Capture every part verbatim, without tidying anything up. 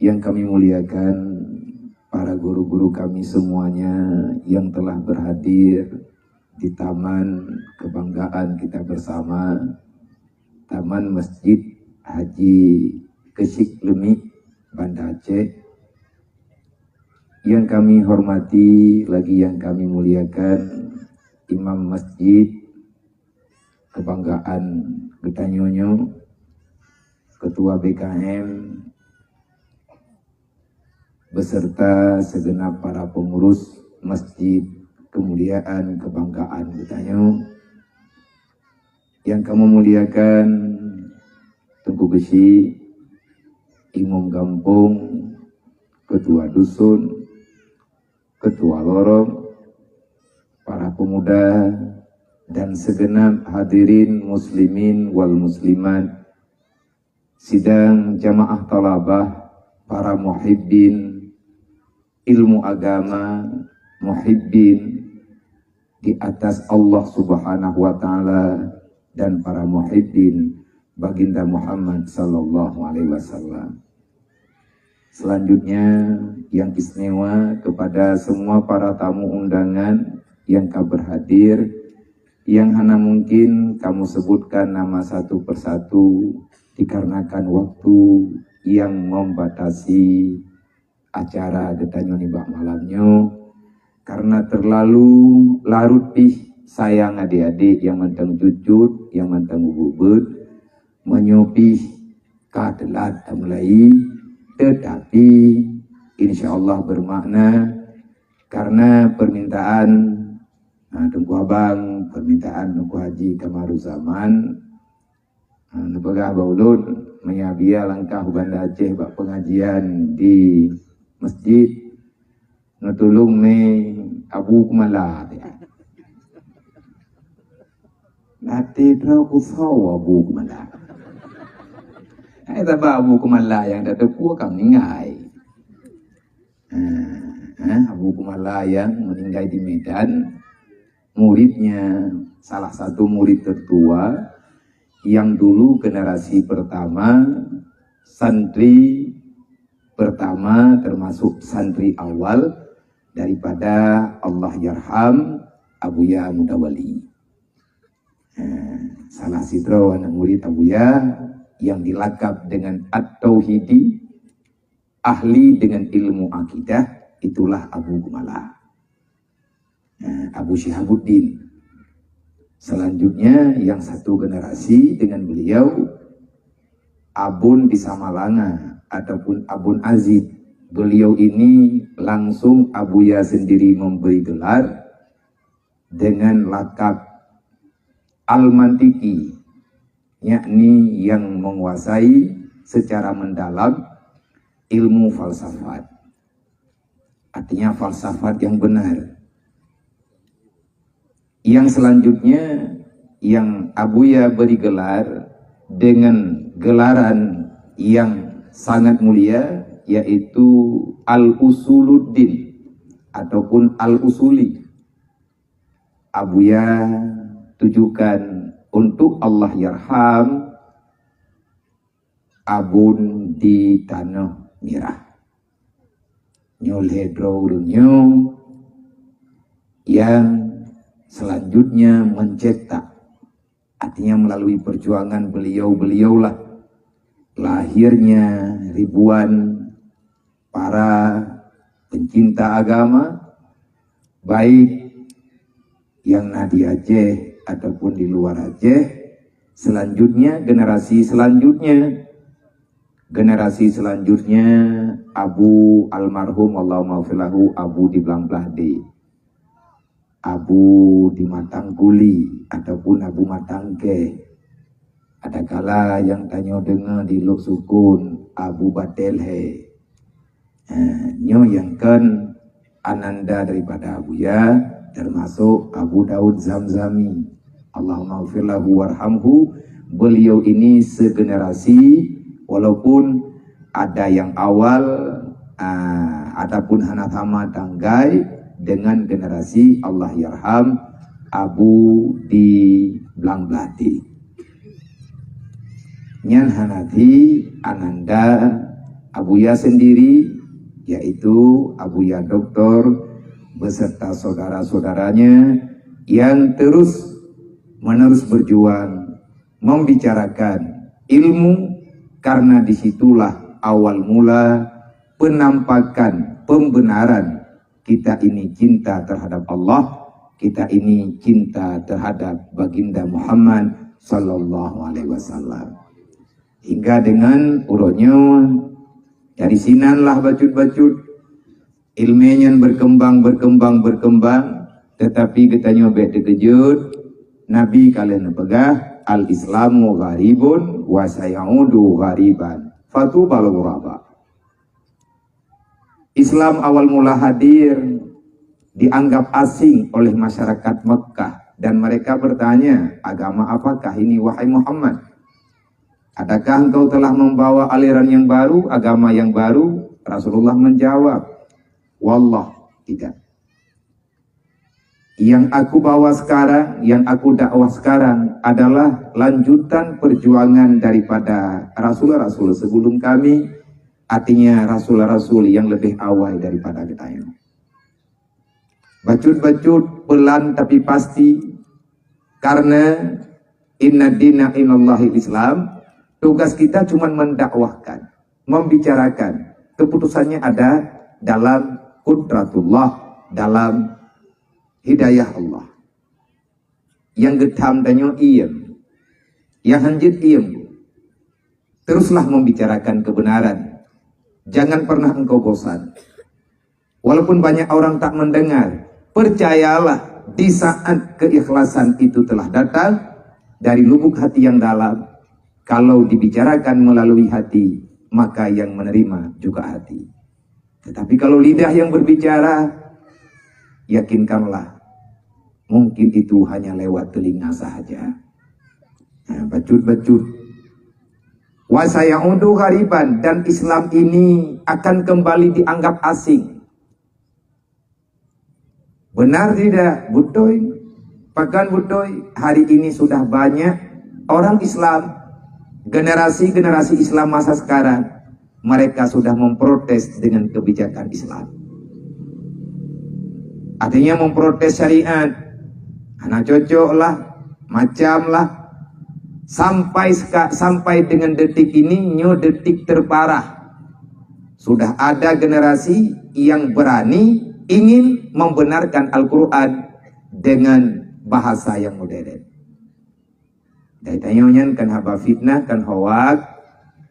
Yang kami muliakan para guru-guru kami semuanya yang telah berhadir di taman kebanggaan kita bersama, Taman Masjid Haji Keuchik Leumik, Banda Aceh. Yang kami hormati lagi yang kami muliakan, Imam Masjid kebanggaan geutanyoe nyoe, Ketua B K M, beserta segenap para pengurus masjid kemuliaan kebanggaan geutanyoe. Yang kamoe muliakan Teungku Geuchik, Imum Gampông, Ketua Dusun, Ketua Lorong, para pemuda, dan segenap hadirin muslimin wal muslimat, sidang jamaah thalabah, para muhibbin ilmu agama, muhibbin di atas Allah Subhanahu wa Ta'ala, dan para muhibbin Baginda Muhammad sallallahu alaihi wasallam. Selanjutnya, yang istimewa kepada semua para tamu undangan yang ka berhadir, yang hana mungkin kamoe sebutkan nama satu persatu dikarenakan waktu yang membatasi acara geutanyoe nibak malam nyoe, karena terlalu larut pih sayang adik-adik nyang mantong jujut, nyang mantong ubeuet-ubeuet, meunyoe pih ka teulat tamulai, tetapi insya Allah bermakna karena permintaan, ha, Teungku Abang, permintaan Teungku Haji Kamaruzzaman, ha, neupeugah bak ulôn, meunyo Abuya langkah u Banda Aceh bak pengajian di masjid, neutulông mé Abu Keumala. Até droe kusoe Abu Keumala. Hai, sabab Abu Keumala nyang tateupeue ka meuninggai. Ha, ha, Abu Keumala nyang meuninggai di Medan, muridnya, salah satu murid tertua yang dulu generasi pertama, santri pertama, termasuk santri awal daripada Allahyarham Abuya Mutawali. Ha, salah sidroe aneuk murid Abuya yang dilakab dengan At-Tauhidi, ahli dengan ilmu akidah, itulah Abu Keumala. Nah, Abu Syihabuddin. Selanjutnya, yang satu generasi dengan beliau, Abon di Samalanga ataupun Abon Azid. Beliau ini langsung Abuya sendiri memberi gelar dengan lakab Al-Mantiki, yakni yang menguasai secara mendalam ilmu falsafat. Artinya falsafat yang benar. Yang selanjutnya yang Abuya beri gelar dengan gelaran yang sangat mulia, yaitu Al-Usuluddin ataupun Al-Usuli. Abuya tujukan untuk Allahyarham Abon di Tanoh Mirah. Nyoe lhée droe ureuëng nyoe yang selanjutnya mencetak, artinya melalui perjuangan beliau-beliaulah lahirnya ribuan para pencinta agama, baik yang na di Aceh ataupun di luar Aceh. Selanjutnya, generasi selanjutnya, generasi selanjutnya Abu almarhum, Allahumma ghfir lahu, Abu di Blang Blahdeh. Abu di Matang Kuli ataupun Abu Matang Keh. Adakala nyang tanyoe deungoe di Lhoksukon, Abu Batel He. Ha, nyoe nyang kon ananda daripada Abuya, termasuk Abu Daud Zamzami. Allahumma ghfir lahu warhamhu. Beliau ini segenerasi, walaupun ada yang awal, ah, ataupun hana sama tanggai dengan generasi Allahyarham Abu di Blang Blahdeh. Nyan hana thi ananda Abuya sendiri, yaitu Abuya Doktor beserta saudara-saudaranya yang terus menerus berjuang membicarakan ilmu, karena disitulah awal mula penampakan pembenaran kita ini cinta terhadap Allah, kita ini cinta terhadap Baginda Muhammad sallallahu alaihi wasallam. Hingga dengan uroe nyoe, dari sinanlah bacut-bacut ilmu nyan berkembang, berkembang, berkembang, tetapi geutanyoe bék teukeujot, Nabi ka lheueh neupeugah, "Al-Islamu gharibun wa sayaudu ghariban, fatubal ghuraba." Islam awal mula hadir dianggap asing oleh masyarakat Mekah dan mereka bertanya, "Agama apakah ini, wahai Muhammad? Adakah engkau telah membawa aliran yang baru, agama yang baru?" Rasulullah menjawab, "Wallah, tidak. Yang aku bawa sekarang, yang aku dakwah sekarang adalah lanjutan perjuangan daripada rasul-rasul sebelum kami, artinya rasul-rasul yang lebih awal daripada geutanyoe." Bacut-bacut, pelan tapi pasti, karena inna dina indallahi Islam, tugas kita cuma mendakwahkan, membicarakan. Keputusannya ada dalam kudratullah, dalam hidayah Allah. Nyang geutham tanyoe iem, nyang hanjeuet iem. Teruslah membicarakan kebenaran. Jangan pernah engkau bosan. Walaupun banyak orang tak mendengar, percayalah, di saat keikhlasan itu telah datang dari lubuk hati yang dalam, kalau dibicarakan melalui hati, maka yang menerima juga hati. Tetapi kalau lidah yang berbicara, yakinkanlah, mungkin itu hanya lewat telinga sahaja. Nah, bacut-bacut. "Wa sayaudu ghariban," dan Islam ini akan kembali dianggap asing. Benar tidak? Beutôi. Pakon beutôi? Hari ini sudah banyak orang Islam, generasi-generasi Islam masa sekarang, mereka sudah memprotes dengan kebijakan Islam. Artinya memprotes syariat. Hana cocok lah, macam lah. Sampai seka-, sampai dengan detik ini, nyoe detik terparah. Sudah ada generasi yang berani ingin membenarkan Al-Quran dengan bahasa yang modern. Dari tanyoe nyan kan haba fitnah, kan hoak.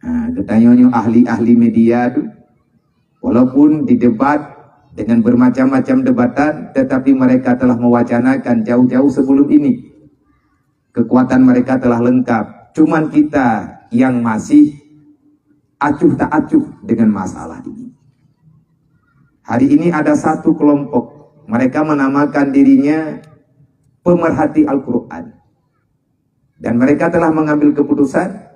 Ha, geutanyoe nyoe ahli-ahli media tu. Walaupun didebat dengan bermacam-macam debatan, tetapi mereka telah mewacanakan jauh-jauh sebelum ini. Kekuatan mereka telah lengkap. Cuman kita yang masih acuh tak acuh dengan masalah ini. Hari ini ada satu kelompok, mereka menamakan dirinya pemerhati Al-Quran. Dan mereka telah mengambil keputusan,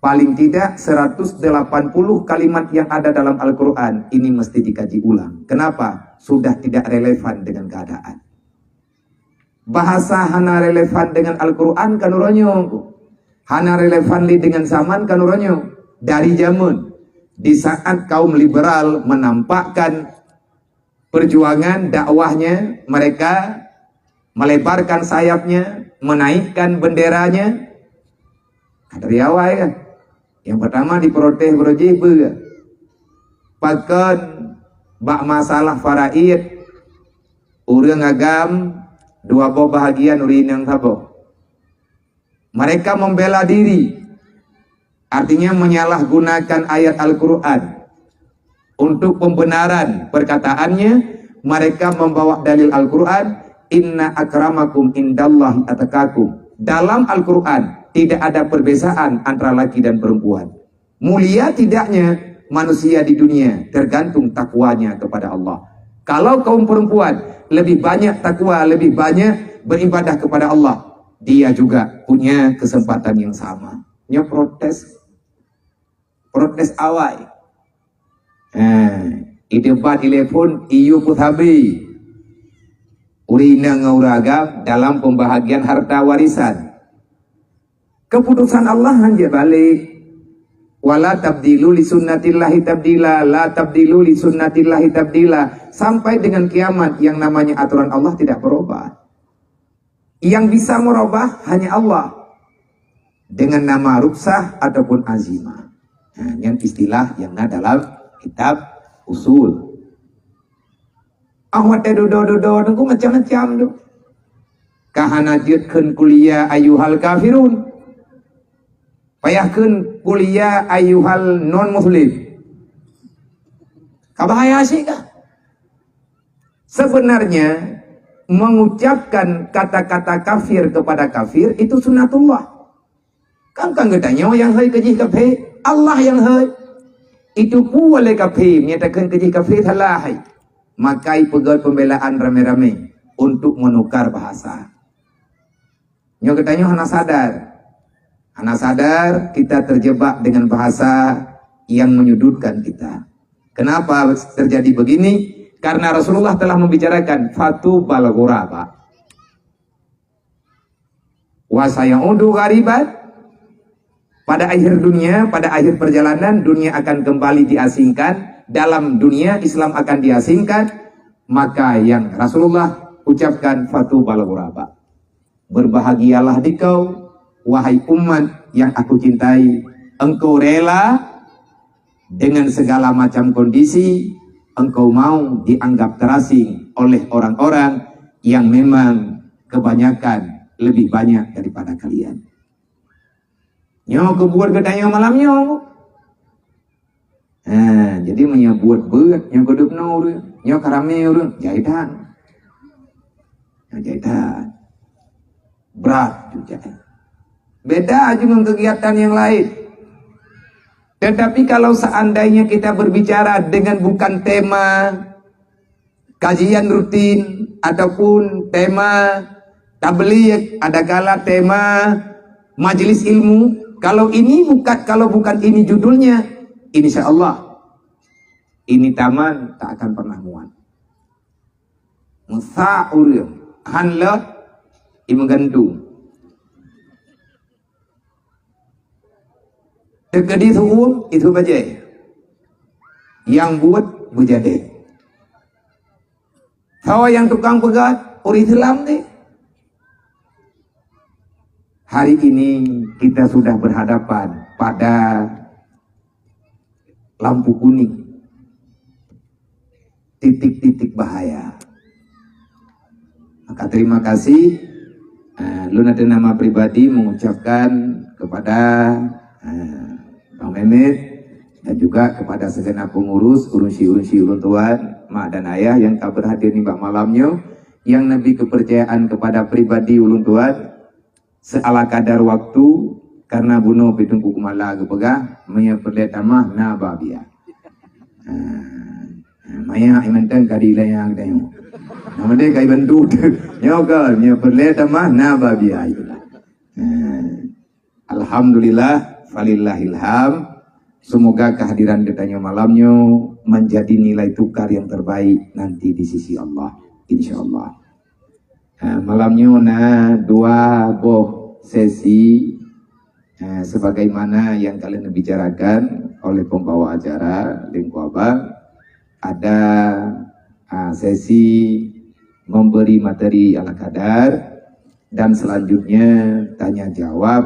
paling tidak seratus delapan puluh kalimat yang ada dalam Al-Quran ini mesti dikaji ulang. Kenapa? Sudah tidak relevan dengan keadaan. Bahasa hana relevan dengan Al-Quran kan uroe nyoe. Hana relevan lé dengan zaman kan uroe nyoe. Dari zaman, di saat kaum liberal menampakkan perjuangan dakwahnya, mereka melebarkan sayapnya, menaikkan benderanya. Dari awai kan. Yang pertama diprotes beureuji peue? Pakon bak masalah faraid, ureuëng agam dua boh bahagian ureuëng inong saboh. Mereka membela diri, artinya menyalahgunakan ayat Al-Quran untuk pembenaran perkataannya. Mereka membawa dalil Al-Quran, "Inna akramakum indallahi atqakum." Dalam Al-Quran tidak ada perbedaan antara laki dan perempuan. Mulia tidaknya manusia di dunia tergantung takwanya kepada Allah. Kalau kaum perempuan lebih banyak takwa, lebih banyak beribadah kepada Allah, dia juga punya kesempatan yang sama. Nyoe protes, protes awai. Eh, idebat telepon, iyu pun habis. Ureuëng inong ngon ureuëng agam dalam pembahagian harta warisan. Keputusan Allah hana balik. "Wala tabdilu li sunnatillahi tabdila, la tabdilu li sunnatillahi tabdila." Sampai dengan kiamat yang namanya aturan Allah tidak berubah. Yang bisa merubah hanya Allah dengan nama rukhsah ataupun azimah. Nah, nyan istilah nyang na dalam kitab usul. Ah, watée dudoe-dudoe teungku macam-macam tu. Ka hana jeuet kheun qul ya ayyuhal kafirun. Payah kheun qul ya ayyuhal non muslim. Ka bahaya sih kah? Sebenarnya, mengucapkan kata-kata kafir kepada kafir itu sunatullah. Kan, kan geutanyoe nyang hôi keu jih kafé, Allah nyang hôi. Itu pue lé kafé, meunyo takheun keu jih kafé salah hai. Maka ipeugét pembelaan ramé-ramé untuk menukar bahasa. Nyoe geutanyoe hana sadar. Hana sadar kita terjebak dengan bahasa yang menyudutkan kita. Kenapa terjadi begini? Karena Rasulullah telah membicarakan fatubal ghuraba. Wa sayaudu ghariban. Pada akhir dunia, pada akhir perjalanan, dunia akan kembali diasingkan. Dalam dunia, Islam akan diasingkan. Maka yang Rasulullah ucapkan fatubal ghuraba. Berbahagialah dikau, wahai umat yang aku cintai, engkau rela dengan segala macam kondisi, engkau mau dianggap terasing oleh orang-orang yang memang kebanyakan lebih banyak daripada kalian. Nyoe keubuet geutanyoe malam nyoe. Ha, jadi meunyoe buet beuet, nyoe godob nyoe ureuëng, nyoe ka ramé ureuëng, jai that. Nyoe jai that. Brat juga. Beda juga ngon kegiatan yang lain. Tetapi kalau seandainya kita berbicara dengan bukan tema kajian rutin ataupun tema tabligh, adakala tema majelis ilmu, kalau ini bukan, kalau bukan ini judulnya, insya Allah ini taman tak akan pernah muat. Meusa ureuëng han leuh imeugantung. Teukeudi su'um, itu bajée. Nyang buet beujadeh. Sawa nyang tukang peugah ureuëng Islam ni. Hari ini kita sudah berhadapan pada lampu kuning. Titik-titik bahaya. Maka terima kasih, eh, lôn ateueh nama pribadi mengucapkan kepada, eh, Bang Mehmet dan juga kepada segenap pengurus, ureuëng syiek-ureuëng syiek ulôn tuan, mak dan ayah yang ka berhadir nibak malam nyoe, yang neubi kepercayaan kepada pribadi ulôn tuan, seala kadar waktu, karena bunoe Teungku Keumala geupeugah, meunyoe peureulée tamah na babia. Ha, ha, maya mantong ka dilaya geutanyoe. Nama deh ka ibantu. Nyoe kan, meunyoe peureulée tamah na babia itulah. Ha. Alhamdulillah, falillahil hamd. Semoga kehadiran geutanyoe malam nyoe menjadi nilai tukar yang terbaik nanti di sisi Allah, insya Allah. Ha, malam nyoe na dua boh sesi, ha, sebagaimana yang ka lheueh neubicarakan oleh pembawa acara Teungku Abang, ada, ha, sesi memberi materi ala kadar dan selanjutnya tanya jawab.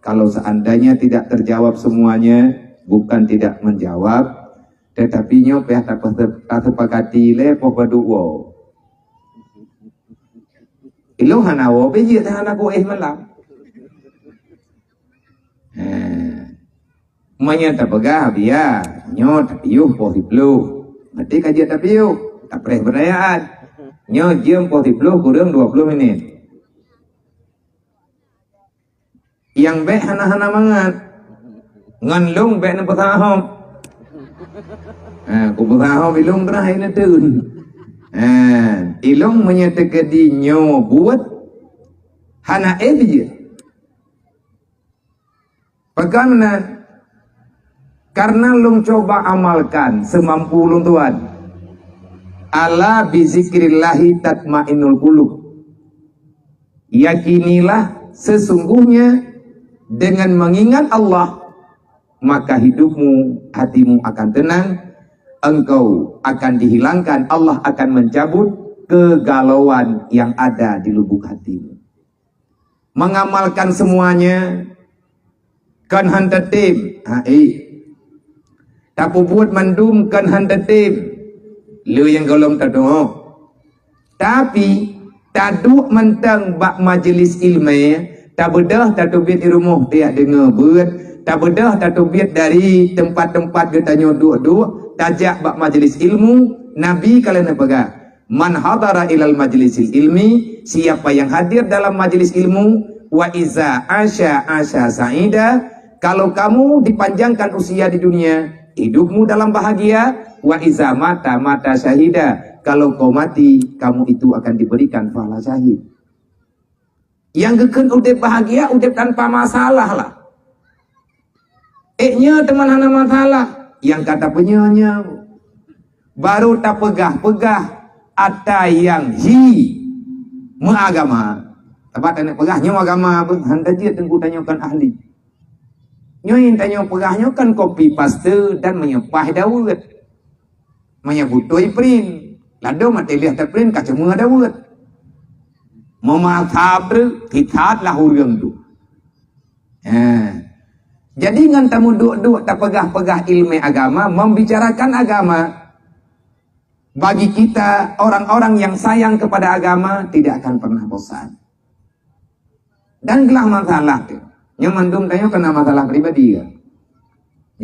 Kalau seandainya tidak terjawab semuanya, bukan tidak menjawab, tetapi nyoe payah tapeuseupakati lé poh padub woe. Ilôn hana woe, bék jeuet hana kuéh malam. Hé. Meunyoe tapeugah biya, nyoe tapiôh poh siplôh. Berarti ka jeuet tapiôh, tapreh beurayaan. Nyoe jeuem poh siplôh kureueng dua ploh minit. Nyang bék hana-hana mangat. Ngon lôn bék neupeusahom. Ha, kupeusahom ilôn teunah hai neuteun. Ha, ilôn meunyoe teukeudi nyoe buet, hana éh jeuet. Pakon meunan? Karena lôn cuba amalkan seumampu lôn tuan. Ala bizikrillahi tatmainnul qulub. Yakinilah sesungguhnya dengan mengingat Allah, maka hidupmu, hatimu akan tenang, engkau akan dihilangkan, Allah akan mencabut kegalauan yang ada di lubuk hatimu. Mengamalkan semuanya, kon han tatem, ha, eh. Tapeubuet mandum kon han tatem, le nyang gohlom tadoe. Tapi, taduek mantong bak majlis ilmu, tabeudôh tateubiet di rumoh tiak deungoe beuet, tabeudôh tateubiet dari teumpat-teumpat geutanyoe duek-duek, tajak bak majlis ilmu. Nabi ka lheueh neupeugah, "Man hadara ilal majlisil ilmi," siapa yang hadir dalam majlis ilmu, "wa iza asya asya sa'ida," kalau kamu dipanjangkan usia di dunia, hidupmu dalam bahagia, "wa iza mata mata syahida," kalau kau mati, kamu itu akan diberikan pahala syahid. Nyang geukheun udeb bahagia, udeb tanpa masalah lah. Eh, nyoe teuma hana masalah. Nyang ka tapeunyoe-nyoe. Baru tapeugah-peugah ata nyang hi meuagama. Sabab taneuk peugah nyoe agama beuh, han tajeuet teungku tanyoe kon ahli. Nyoe nyang tanyoe peugah nyoe kan copy paste dan meunyoe paih daweuet. Meunyoe butôi print, ladôm maté liah taprint ka ceumeue daweuet. Meumasab treuk, sisat lah ureuëng tu. Ha. Jadi ngon tameuduek-duek tapeugah-peugah ilmu agama, membicarakan agama, bagi kita orang-orang yang sayang kepada agama tidak akan pernah bosan. Dan glah masalah tu. Nyoe mandum tanyoe keu na masalah pribadi ka.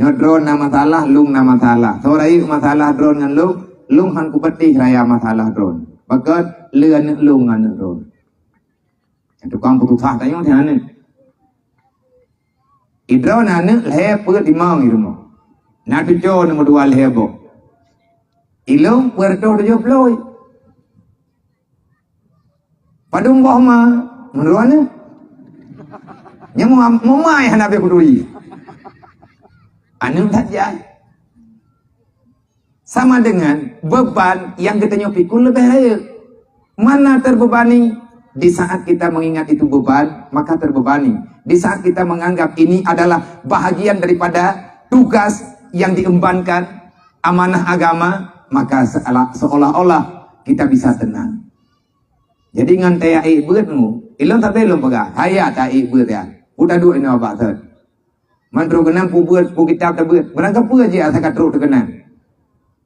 Nyoe droe na masalah, lôn na masalah. Soe rayeuk masalah droe ngon lôn, lôn han kupatéh raya masalah droe. Pakon le aneuëk lôn ngon aneuëk droe. Nyang tukang peutusah tanyoe di aneuëk. Idroe na aneuëk lhée peuet limong i rumoh. Na tucoe nomor dua lhée boh. Ilôn peuet reutôh tujoh ploh. Padum boh ma, meunurot aneuëk. Nyang meu-, meumai hana beh peduli. Aneuëk that jai. Sama dengan beban yang geutanyoe pikul leubeh rayeuk. Mana terbebani? Di saat kita mengingat itu beban, maka terbebani. Di saat kita menganggap ini adalah bahagian daripada tugas yang diembankan, amanah agama, maka seolah-, seolah-olah kita bisa tenang. Jadi ngon taya ék beuet mu, ilôn sabe lôn peugah, haya ta ék beuet ya. Udah duek inoe bak thon. Man trok keunan peubeuet, peukitab tabeuet. Barang kapeue jih asa ka trok teuh keunan.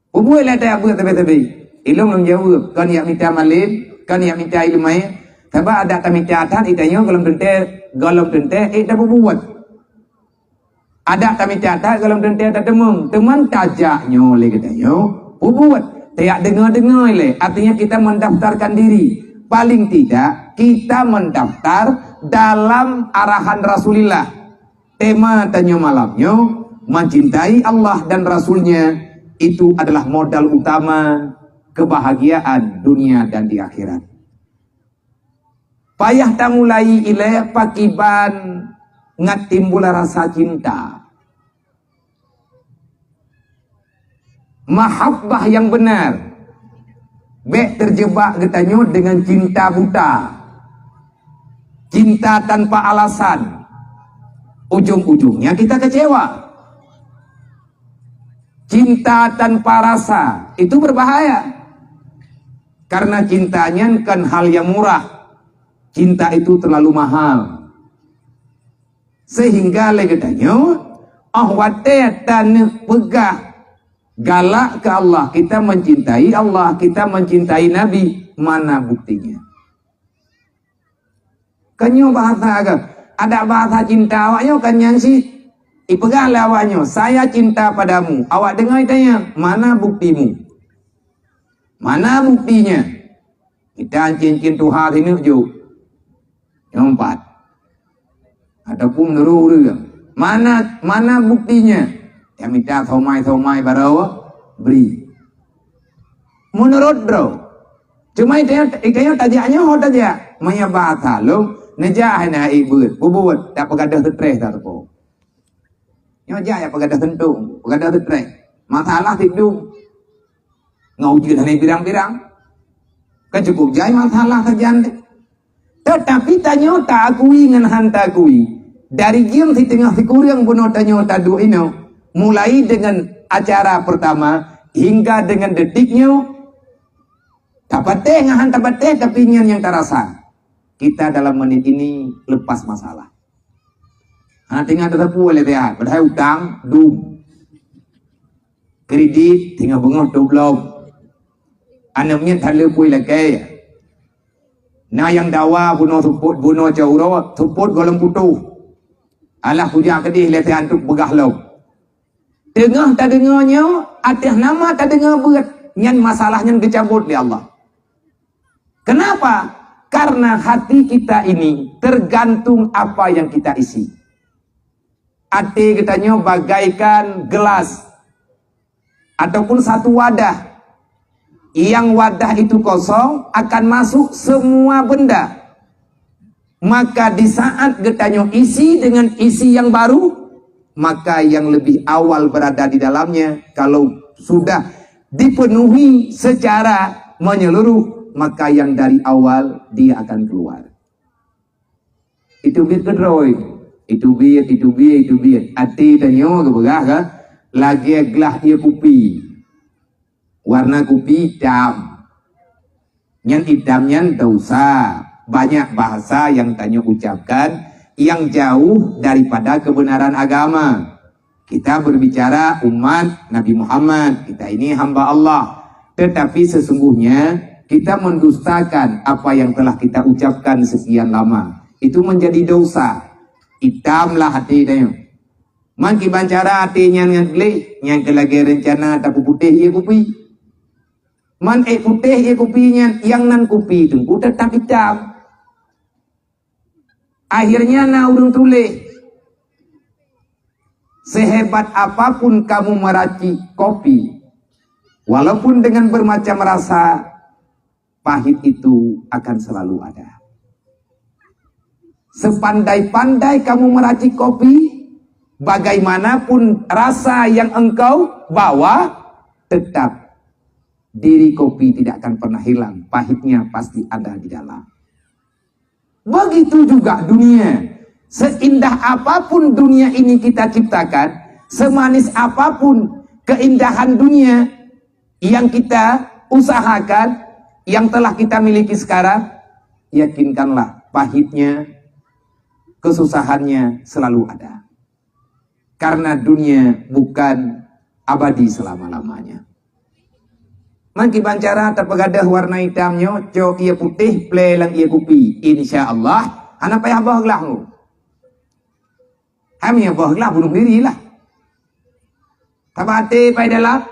Peubeuet lé taya beuet sabe-sabe. Ilôn lôn jaweueb, kon yak mita malem, kon yak mita ileumai. Sabab adak tamita that, itanyoe gohlom teuntée, gohlom teuntée, ék tapeubuet. Adak tamita that gohlom teuntée tateumeung, teuma tajak nyoe lé geutanyoe peubuet. Tajak deungoe-deungoe lé, artinya kita mendaftarkan diri. Paling tidak, kita mendaftar dalam arahan Rasulullah. Tema tanyoe malam nyoe, mencintai Allah dan Rasul-Nya, itu adalah modal utama kebahagiaan dunia dan di akhirat. Payah tamulai ilée pakiban ngat timbul rasa cinta. Mahabbah yang benar, bék terjebak geutanyoe dengan cinta buta, cinta tanpa alasan. Ujung-ujungnya kita kecewa. Cinta tanpa rasa itu berbahaya. Karena cinta nyan kon hal yang murah. Cinta itu terlalu mahal. Sehingga lé geutanyoe, óh watée taneuk peugah galak keu Allah, kita mencintai Allah, kita mencintai Nabi, mana buktinya? Kan nyoe bahasa agam. Adak bahasa cinta awak nyoe kan nyan cit. Ipeugah lé awak nyoe, "Saya cinta padamu." Awak deungoe tanya, "Mana buktimu? Mana buktinya?" Kita cincin tuha sineuk jok. Nyoe empat. Ataupun meunurot ureuëng. Mana, mana buktinya? Nyang mita somai-somai baroe bri. Meunurot droe. Cuma itanyoe, itanyoe tajak nyoe ho tajak. Meunyoe bahasa lôn, neujak hai na ék beuet, peubuet, tak peugadôh stres tak teupeu. Nyoe jak ya peugadôh seuntong, peugadôh stres. Masalah sidum. Ngon ujeuen hana pirang-pirang. Kan cukup jai masalah sajan deh. Tetapi tanyoe ta akui ngon han ta akui. Dari jeuem siteungoh sikureueng bunoe tanyoe taduek inoe, mulai dengan acara pertama hingga dengan detik nyoe, tapatéh ngon han tapatéh, tapi nyan nyang tarasa. Kita dalam menit ini lepas masalah. Hana teuingat tasapeue lé siat, padahai utang dum. Kredit singoh beungoh tôb lom. Aneuk miet hana le peue lakée. Na nyang dawa bunoe seupôt, bunoe cot uroe, seupôt gohlom putôh. Alah kujak keudeh lé teuantuk peugah lom. Teungoh tadeungoe nyoe, ateueh nama tadeungoe beuet, nyan masalah nyan geucabot lé Allah. Kenapa? Karena hati kita ini tergantung apa yang kita isi. Até geutanyoe bagaikan gelas ataupun satu wadah. Yang wadah itu kosong, akan masuk semua benda. Maka di saat geutanyoe isi dengan isi yang baru, maka yang lebih awal berada di dalamnya, kalau sudah dipenuhi secara menyeluruh, maka yang dari awal dia akan keluar. Itu biet keudroe. Itu biet, itu biet, itu biet. Até tanyoe geupeugah ka, lagée glah ié kupi. Warna kupi itam. Nyan itam nyan dosa. Banyak bahasa yang tanyoe ucapkan yang jauh daripada kebenaran agama. Kita berbicara umat Nabi Muhammad, kita ini hamba Allah. Tetapi sesungguhnya kita mendustakan apa yang telah kita ucapkan sekian lama. Itu menjadi dosa. Itamlah hati tanyoe. Man kiban cara até nyan ngon gleh, nyang keu lagée reuncana tapeuputéh ié kupi. Man ék putéh ié kupi nyan, nyang nan kupi teungku teutap itam. Akhirnya na ureuëng tuléh, "Sehebat apapun kamu meracik kopi, walaupun dengan bermacam rasa, pahit itu akan selalu ada. Sepandai-pandai kamu meracik kopi, bagaimanapun rasa yang engkau bawa, tetap diri kopi tidak akan pernah hilang, pahitnya pasti ada di dalam." Begitu juga dunia. Seindah apapun dunia ini kita ciptakan, semanis apapun keindahan dunia yang kita usahakan, yang telah kita miliki sekarang, yakinkanlah pahitnya, kesusahannya selalu ada. Karena dunia bukan abadi selama-lamanya. Man kiban cara tapeugadôh warna itam nyoe, cok ié putéh, plé lam ié kupi. Insya Allah, hana payah boh glah. Hana boh glah, bunuh diri lah. Tabaté pai dalam.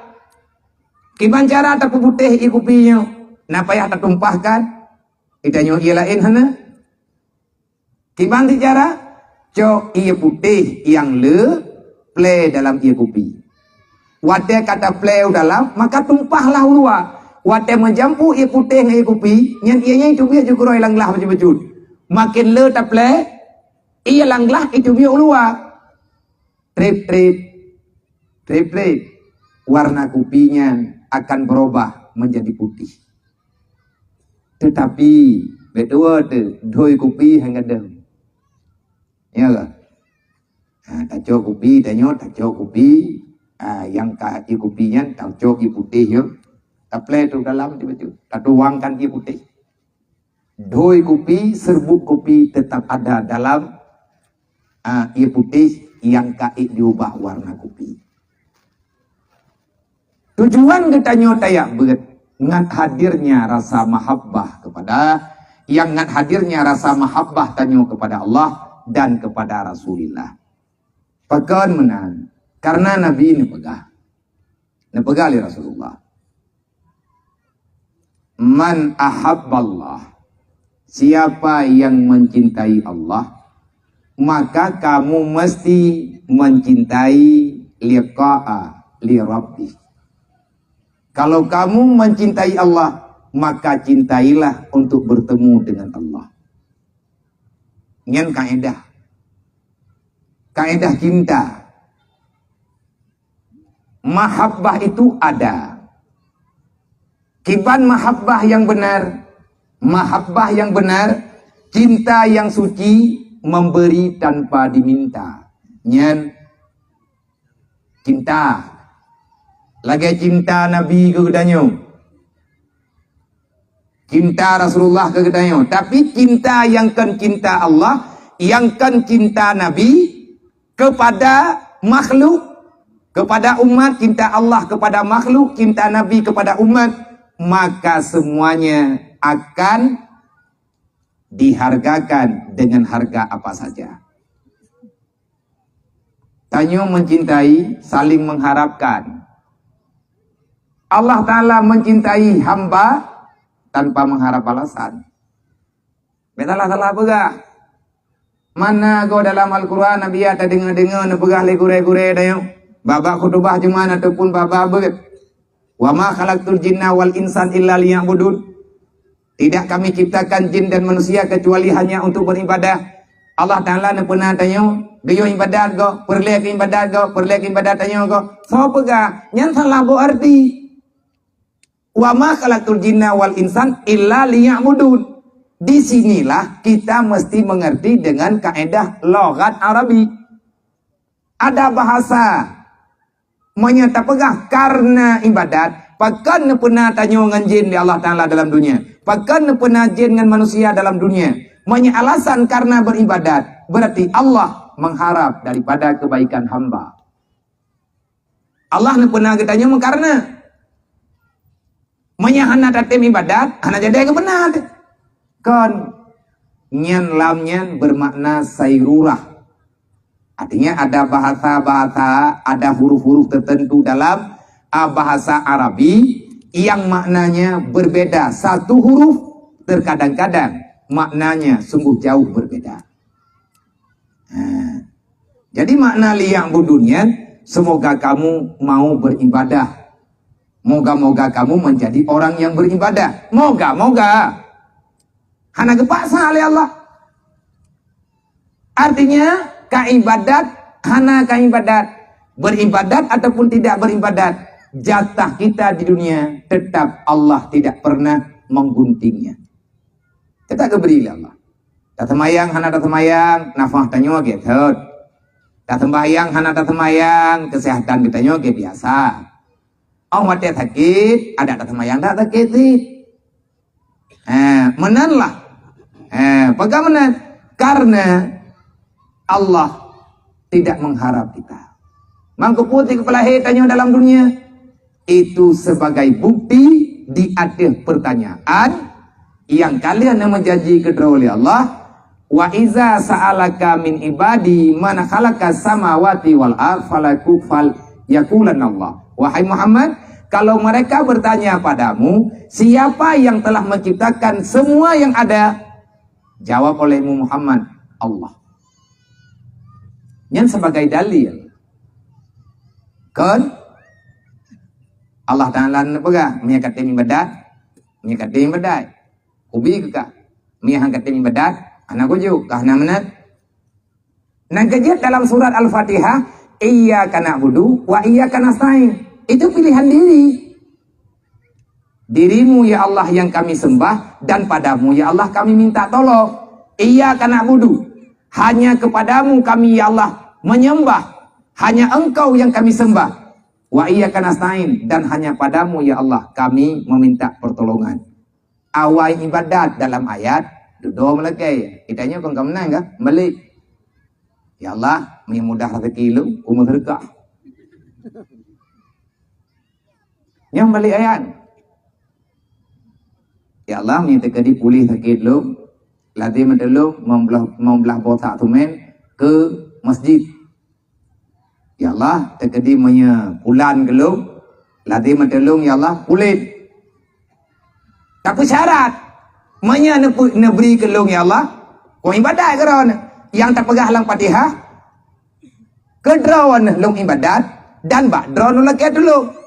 Kiban cara tapeuputéh ié kupi nyoe, na payah tatumpahkan. Kita nyoe ié laén hana. Kiban cara, cok ié putéh nyang le plé dalam ié kupi. Watée ka taplé u dalam, maka tumpahlah u luwa. Watée meujampu ié putéh ngon ié kupi, nyan ié nyan itu biet jeuet keudroe lam glah bacut-bacut. Makin le taplé, ié lam glah itu biet u luwa. Trép-trép, trép-trép, warna kupi nyan akan berubah menjadi putih. Tetapi, beudôh teuh, dhui kupi hana gadôh. Ya ke? Ha, tacok kupi, tanyoe tacok kupi, ha, nyang ka ié kupi nyan tacok ié putéh nyoe. Taplé tu dalam tu, tatuangkan ié putéh. Dhui kupi, serbuk kupi tetap ada dalam, ah, ié putéh nyang ka ék diubah warna kupi. Tujuan geutanyoe tajak beuet ngat hadirnya rasa mahabbah kepada, nyang ngat hadirnya rasa mahabbah tanyoe kepada Allah dan kepada Rasulullah. Pakon meunan? Karena Nabi neupeugah, neupeugah lé Rasulullah, "Man ahabballah," siapa yang mencintai Allah, maka kamu mesti mencintai liqa'a li Rabbih. Kalau kamu mencintai Allah, maka cintailah untuk bertemu dengan Allah. Nyan kaedah. Kaedah cinta. Mahabbah itu ada. Kiban mahabbah yang benar, mahabbah yang benar, cinta yang suci, memberi tanpa diminta. Nyan cinta. Lagèe cinta Nabi keu geutanyoe. Cinta Rasulullah keu geutanyoe. Tapi cinta nyang kon cinta Allah, nyang kon cinta Nabi kepada makhluk, kepada umat, cinta Allah kepada makhluk, cinta Nabi kepada umat, maka semuanya akan dihargakan dengan harga apa saja. Tanyoe mencintai, saling mengharapkan. Allah Ta'ala mencintai hamba tanpa mengharap balasan. Bèk salah-salah peugah. Mana goe dalam Al-Quran Nabi ya tadeungoe-deungoe neupeugah lé gurèe-gurèe tanyoe? Bak-bak khutubah Jumat ataupun bak-bak beuet. "Wa ma khalaqtul jinna wal insan illa liya'budun." Tidak Kami ciptakan jin dan manusia kecuali hanya untuk beribadah. Allah Ta'ala neupeuna tanyoe, geuyue ibadat goe, peureulèe keu ibadat goe, peureulèe keu ibadat tanyoe goe. Soe peugah, nyan salah boh arti. "Wa ma khalaqtul jinna wal insan illa liya'budun." Di sinilah kita mesti mengerti dengan kaedah lughat Arabi. Ada bahasa meunyoe tapeugah karena ibadat, pakon neupeuna tanyoe ngon jin di Allah Ta'ala dalam dunia? Pakon neupeuna jin ngon manusia dalam dunia? Meunyoe alasan karena beribadat, berarti Allah mengharap daripada kebaikan hamba. Allah neupeuna geutanyoe meukarna. Meunyoe hana tatem ibadat, hana jadi geubeuna teuh. Kon. Nyan lam nyan bermakna sairurah. Artinya ada bahasa-bahasa, ada huruf-huruf tertentu dalam, ah, bahasa Arabi yang maknanya berbeda. Satu huruf terkadang-kadang maknanya sungguh jauh berbeda. Ha. Jadi makna liya'budun nyan, semoga kamu mau beribadah. Moga-moga kamu menjadi orang yang beribadah. Moga-moga. Hana geupaksa lé Allah. Artinya, ka ibadat, hana ka ibadat, beribadat ataupun tidak beribadat, jatah kita di dunia tetap Allah tidak pernah mengguntingnya. Tetap geubri lé Allah. Taseumayang hana taseumayang, nafah tanyoe gét thot. Taseumbahyang hana taseumayang, keuseuhatan geutanyoe gét biasa. Óh watèe sakét, adak taseumayang dak sakét cit. Eh, meunan lah. Eh, peugah meunan. Karena Allah tidak mengharap kita. Mangkeupeue teuk peulahé tanyoe dalam dunia? Itu sebagai bukti di ateueh pertanyaan nyang ka lheueh neumeujanji keudroe lé Allah, "Wa iza sa'alaka min ibadi man khalaqas samawati wal ard falaku fal yaqulanallah." Wahai Muhammad, kalau mereka bertanya padamu, siapa yang telah menciptakan semua yang ada? Jawab olehmu Muhammad, Allah. Nyan sebagai dalil. Kon? Allah Ta'ala neupeugah, "Meunyo katem ibadat, meunyo katem ibadat, kubi keu kah. Meunyo han katem ibadat, hana kujuk, kah na meunan." Nyang keujeuet dalam surat Al-Fatihah, "Iyyaka na'budu wa iyyaka nasta'in." Itu pilihan diri. "Dirimu, ya Allah, yang kami sembah, dan padamu, ya Allah, kami minta tolong. Iyyaka na'budu, hanya kepadamu kami, ya Allah, menyembah. Hanya Engkau yang kami sembah. Wa iyyaka nasta'in, dan hanya padamu, ya Allah, kami meminta pertolongan." Awai ibadat dalam ayat, dudoe meulakèe. Geutanyoe kon ka meunan kah? Balik. "Ya Allah, meunyo mudah rezeki lôn, kumeuseudeukah." Nyan balik ayat. "Ya Allah, meunyo teukeudi puléh sakét lôn, lazem meutulông meubeulaih, meubeulaih boh sak seumén keu masjid. Ya Allah, teukeudi meunyo pulan keu lôn, lazem meutulông, ya Allah, puléh. Tapi syarat, meunyo neubri keu lôn, ya Allah, kon ibadat keu Droeneuh, nyang tapeugah lam Fatihah, keu Droeneuh lôn ibadat, dan bak Droeneuh lôn lakèe tulông."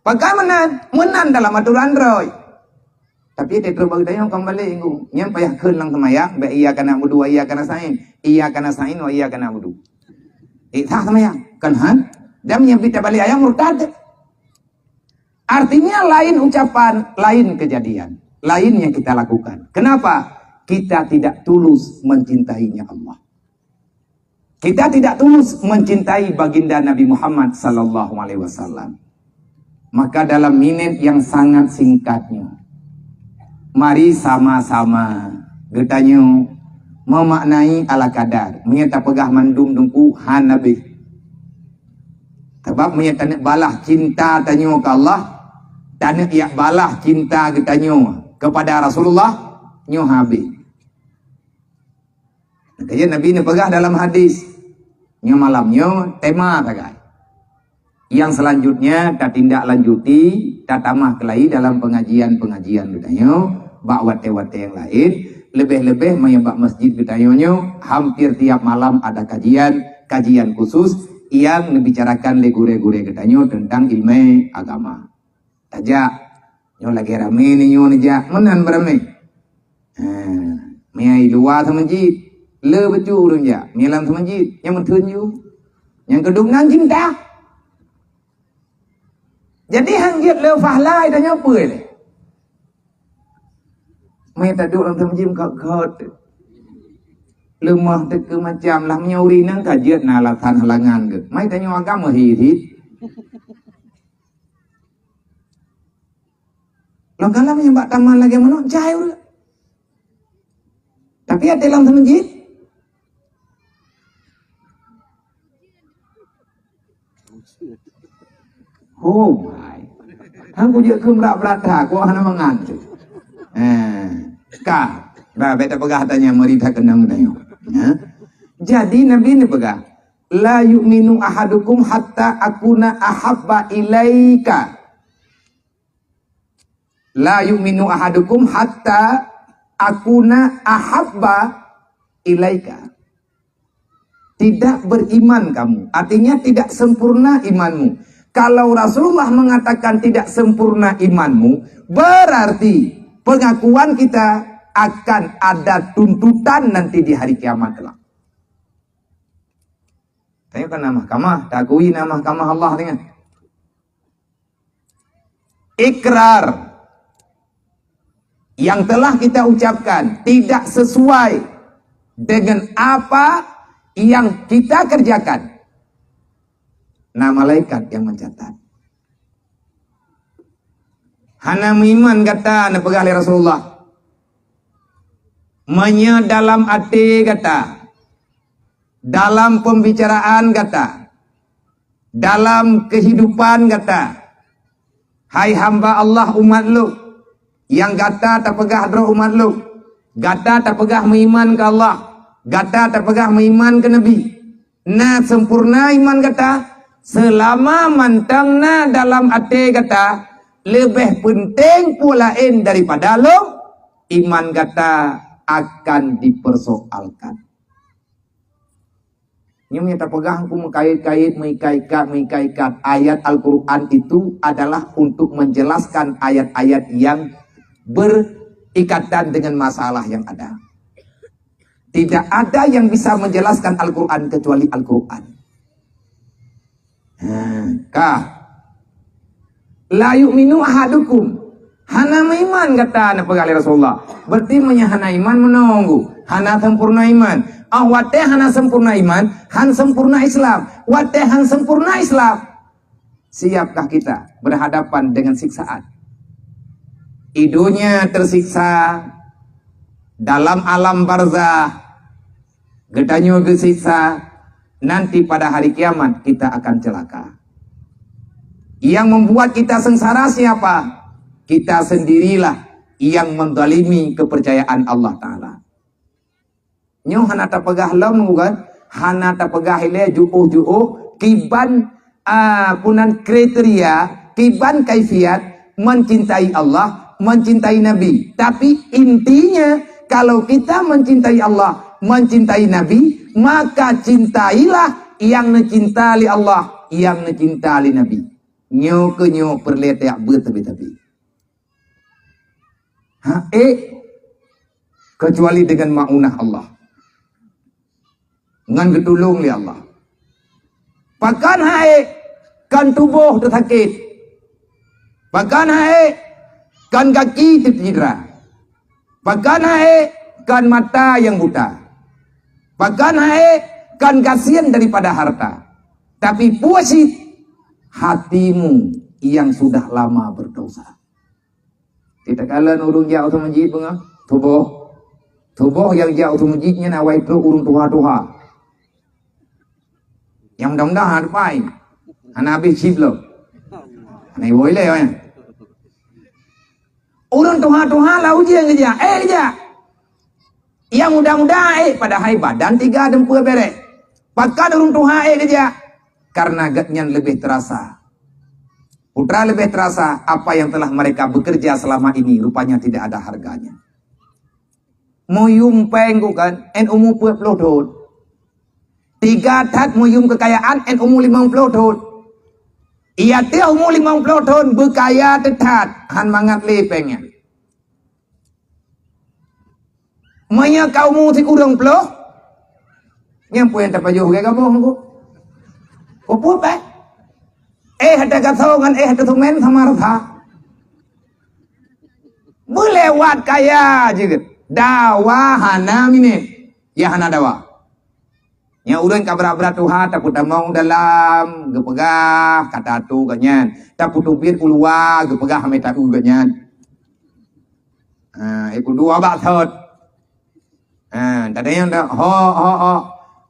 Pakon meunan? Meunan dalam aturan droe. Tapi teutrok bagi tanyoe kembali inggu. Nyan payah kheun lam seumayang, bak iyyaka na'budu wa iyyaka nasta'in. Iyyaka nasta'in wa iyyaka na'budu. Eh, sah seumayang. Kan han? Dan meunyo bit tabalik ayat murtad. Artinya lain ucapan, lain kejadian, lain yang kita lakukan. Kenapa? kita tidak tulus mencintainya Allah. Kita tidak tulus mencintai baginda Nabi Muhammad sallallahu alaihi wasallam. Maka dalam minit yang sangat singkatnya, mari sama-sama geutanyoe memaknai ala kadar. Meunyoe tapeugah mandum teungku hana beh. Sabab meunyoe taneuk balah cinta tanyoe keu Allah, taneuk yak balah cinta geutanyoe kepada Rasulullah, nyoe habéh. Makanya Nabi neupeugah dalam hadis, nyoe malam nyoe tema sagai. Yang selanjutnya tatindaklanjuti, tatamah keulai dalam pengajian-pengajian geutanyoe bak watée-watée yang lain, lebih-lebih meunyoe bak masjid geutanyoe nyoe hampir tiap malam ada kajian, kajian khusus yang dibicarakan lé gurée-gurée geutanyoe tentang ilmu agama. Tajak. Nyoe lagée ramé ni nyoe neujak, meunan beuramé. Ha, meunyoe i luwa seumeujid, le bacut ureuëng jak, meunyoe lam seumeujid, nyang meuteun ju. Nyang keudum nan cinta. Jadi han jeuet le fahla tanyoe peue lé. Meunyoe taduek lam seumeujid kot-kot. Leumah teuka macam lah meunyoe ureuëng nang ka jeuet na alasan halangan geuh. Mai tanyoe agama hirit. Lôn kalon nyang bak taman lagée manok jai ureuëng. Tapi até lam seumeujid. Oh my. Hang kujeuet keu brat-brat that, kok hana mangan tu. Eh, ka. Bah, beta peugah tanya mari that keunong tanya. Ya. Jadi Nabi ni peugah, "La yu'minu ahadukum hatta akuna ahabba ilaika." "La yu'minu ahadukum hatta akuna ahabba ilaika." Tidak beriman kamu, artinya tidak sempurna imanmu. Kalau Rasulullah mengatakan tidak sempurna imanmu, berarti pengakuan kita akan ada tuntutan nanti di hari kiamat kelak. Tanyoe kan na mahkamah, takui na mahkamah Allah dengan ikrar yang telah kita ucapkan tidak sesuai dengan apa yang kita kerjakan. Nah, malaikat yang mencatat. Hana meuiman gata, neupeugah lé Rasulullah. Meunyoe dalam até gata, dalam pembicaraan gata, dalam kehidupan gata, hai hamba Allah umat lôn, nyang gata tapeugah droe umat lôn, gata tapeugah meuiman keu Allah, gata tapeugah meuiman keu Nabi, na sempurna iman gata, seulama mantong na dalam até gata leubeh peunteng peue laén daripada lôn, iman gata akan dipersoalkan. Nyoe nyang tapeugah Teungku meukait-kait, meuikat-ikat, meuikat-ikat. Ayat Al-Quran itu adalah untuk menjelaskan ayat-ayat yang berikatan dengan masalah yang ada. Tidak ada yang bisa menjelaskan Al-Quran kecuali Al-Quran. Ha, ka. "La yu'minu ahadukum." Hana meuiman gata, neupeugah lé Rasulullah. Berarti meunyoe hana iman meununggu, hana sempurna iman. Ah, watée hana sempurna iman, han sempurna Islam. Watée han sempurna Islam, siapkah kita berhadapan dengan siksaan? Di dunia tersiksa, dalam alam barzah geutanyoe geusiksa, nanti pada hari kiamat kita akan celaka. Yang membuat kita sengsara siapa? Kita sendirilah yang mendalimi kepercayaan Allah Ta'ala. Nyoe hana tapeugah lom bukan? Hana tapeugah ilée juoh-juoh kiban, ah, punan kriteria, kiban kaifiat mencintai Allah, mencintai Nabi. Tapi intinya, kalau kita mencintai Allah, mencintai Nabi, maka cintailah nyang neucinta lé Allah, nyang neucinta lé Nabi. Nyoe keuh nyoe peureulée tajak beuet tabi-tabi. Ha'ék, kecuali dengan maunah Allah. Ngon geutulông lé Allah. Pakon ha'ék, kon tuboh teusakét. Pakon ha'ék, kon gaki teucidra. Pakon ha'ék, Kon mata nyang buta. Pakon hai, kon gasien daripada harta. Tapi peue cit hatimu yang sudah lama berdosa. Tiep takalon ureuëng jak u masjid beungoh, tuboh. Tuboh nyang jak u masjid nyan awai trok ureuëng tuha-tuha. Nyang mudah-mudahan hana tupai. Hana habéh chip lom. Hana iwoe lé, eh. Ureuëng tuha-tuha lam ujeuen geujak. Eh, geujak. Nyang muda-muda, eh, padahai badan tiga deumpeu bereh. Pakon ureuëng tuha, eh, geujak? Karena gobnyan leubeh terasa. Putra leubeh terasa apa yang telah mereka bekerja selama ini, rupanya tidak ada harganya. Meuyum péng ku kan, en umu peuet ploh thon. Tiga that meuyum keukayaan, en umu limong ploh thon. Ia teuh umu limong ploh thon beukaya teutat, han mangat lé péng nyan. Meunyoe ka umu sikureueng ploh, nyan peue nyang tapajoh lagée gaboh ngon ku. Peue-peue péng? Eh, ada gasoe ngon eh, ada semen sama rasa. Beulewat kaya jeuet. Dawa hana miné. Ya hana dawa. Nyang ureuëng ka brat-brat tuha tapeutamong dalam, geupeugah kata tu gobnyan. Tapeuteubiet u luwa, geupeugah mita u gobnyan. Ha, iku dua bak thot. Ha, tadi nyang dah, ho, ho, ho.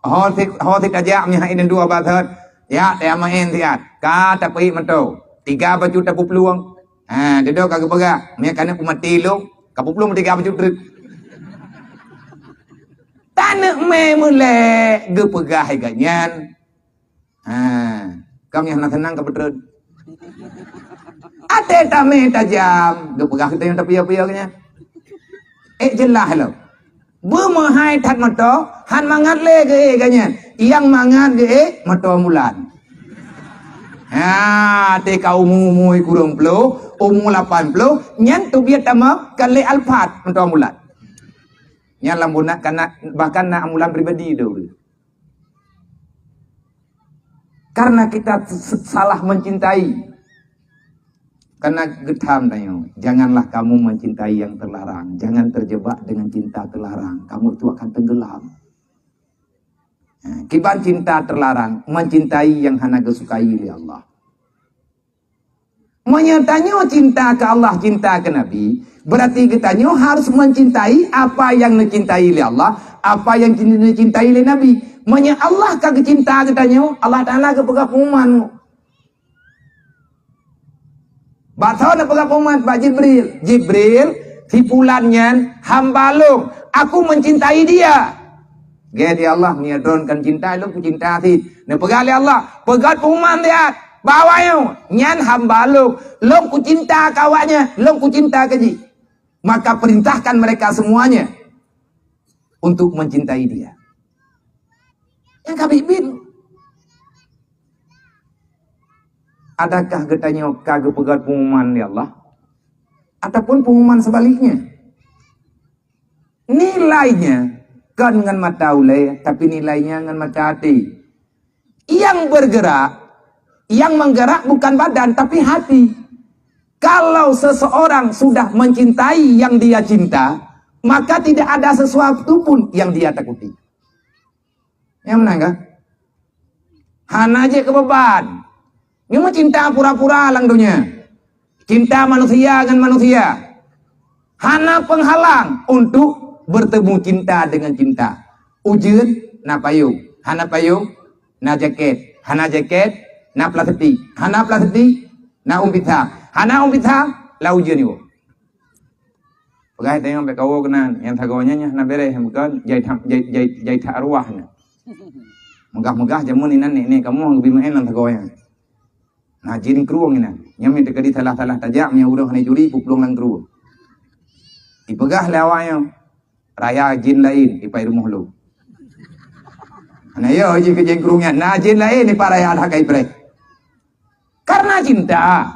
Ho sit, ho sit tajak meuhai dua bak thot. Ya, dia main siat. Ka tapeuik moto. Tiga bacut tapuplueng. Ha, duduk ka geupeugah. Mia kaneuk peumati lôn. Ka puplueng tiga bacut treuk. Taneuk mé meulée geupeugah hai gobnyan. Ha, kam nyang hana seunang ka beutreun. Até tamé tajam, geupeugah kita nyang tapiya-piya nyan. Eh, jeulaih lom. Beumeuhai that moto, han mangat lé geuék gobnyan. Nyang mangat geuék moto mulan. Ha, até ka umu-umu kureueng ploh, umu lapan ploh, nyan teubiet tamong ka lé Alphard moto mulan. Nyan lam bunak kana, bahkan na mulan pribadi tu. Karena kita s-, salah mencintai. Karena geutham tanyoe, janganlah kamu mencintai yang terlarang. Jangan terjebak dengan cinta terlarang. Kamu itu akan tenggelam. Nah, kiban cinta terlarang, mencintai yang hana geusukai lé Allah. Meunyoe tanyoe cinta keu Allah, cinta keu Nabi, berarti geutanyoe harus mencintai apa yang neucintai lé Allah, apa yang neucintai lé Nabi. Meunyoe Allah ka geucinta geutanyoe, Allah Taala geupeugah pengumuman. Bak soe neupeugah pengumuman? Bak Jibril. "Jibril, si fulan nyan hamba lôn. Aku mencintai dia." Gét di Allah, meunyoe droe kan cinta, lôn kucinta cit. Neupeugah lé Allah, "Peugét pengumuman siat bak awaknyoe, nyan hamba lôn, lôn kucinta keu awaknyan, lôn kucinta keu jih. Maka perintahkan mereka semuanya untuk mencintai dia." Nyang ka biet-biet. Adakah geutanyoe ka geupeugét pengumuman lé Allah? Ataupun pengumuman sebaliknya? Nilainya kon ngon mata ulée, tapi nilainya ngon mata até. Yang bergerak, yang menggerak bukan badan, tapi hati. Kalau seseorang sudah mencintai yang dia cinta, maka tidak ada sesuatu pun yang dia takuti. Nyang meunan kah? Hana jeuet keu beuban. Nyoe meucinta pura-pura lam donya. Cinta manusia ngon manusia. Hana penghalang untuk bertemu cinta dengan cinta. Ujeuen na payong, hana payong na jaket, hana jaket na plastik, hana plastik na umpisa, hana umpisa lam ujeuen nyoe. Peugah tanyoe bék kawoe keunan, nyang sagoe nyan nyang hana béréh, bukan jai that, jai, jai, jai that arwah nyan. Meugah-meugah jameun inan nek-nek kamoe geubri meu'en lam sagoe nyan. Na jin krueng inan. Nyan meuteukadi salah-salah tajak, meunyoe ureueng hana juri, peuplueng lam krueng. Ipeugah lé awak nyoe, "Raya jin laén ipai rumoh lôn." Hana yo jih keu jin krueng nyan, na jin laén ipai raya that kai preh. Karena cinta.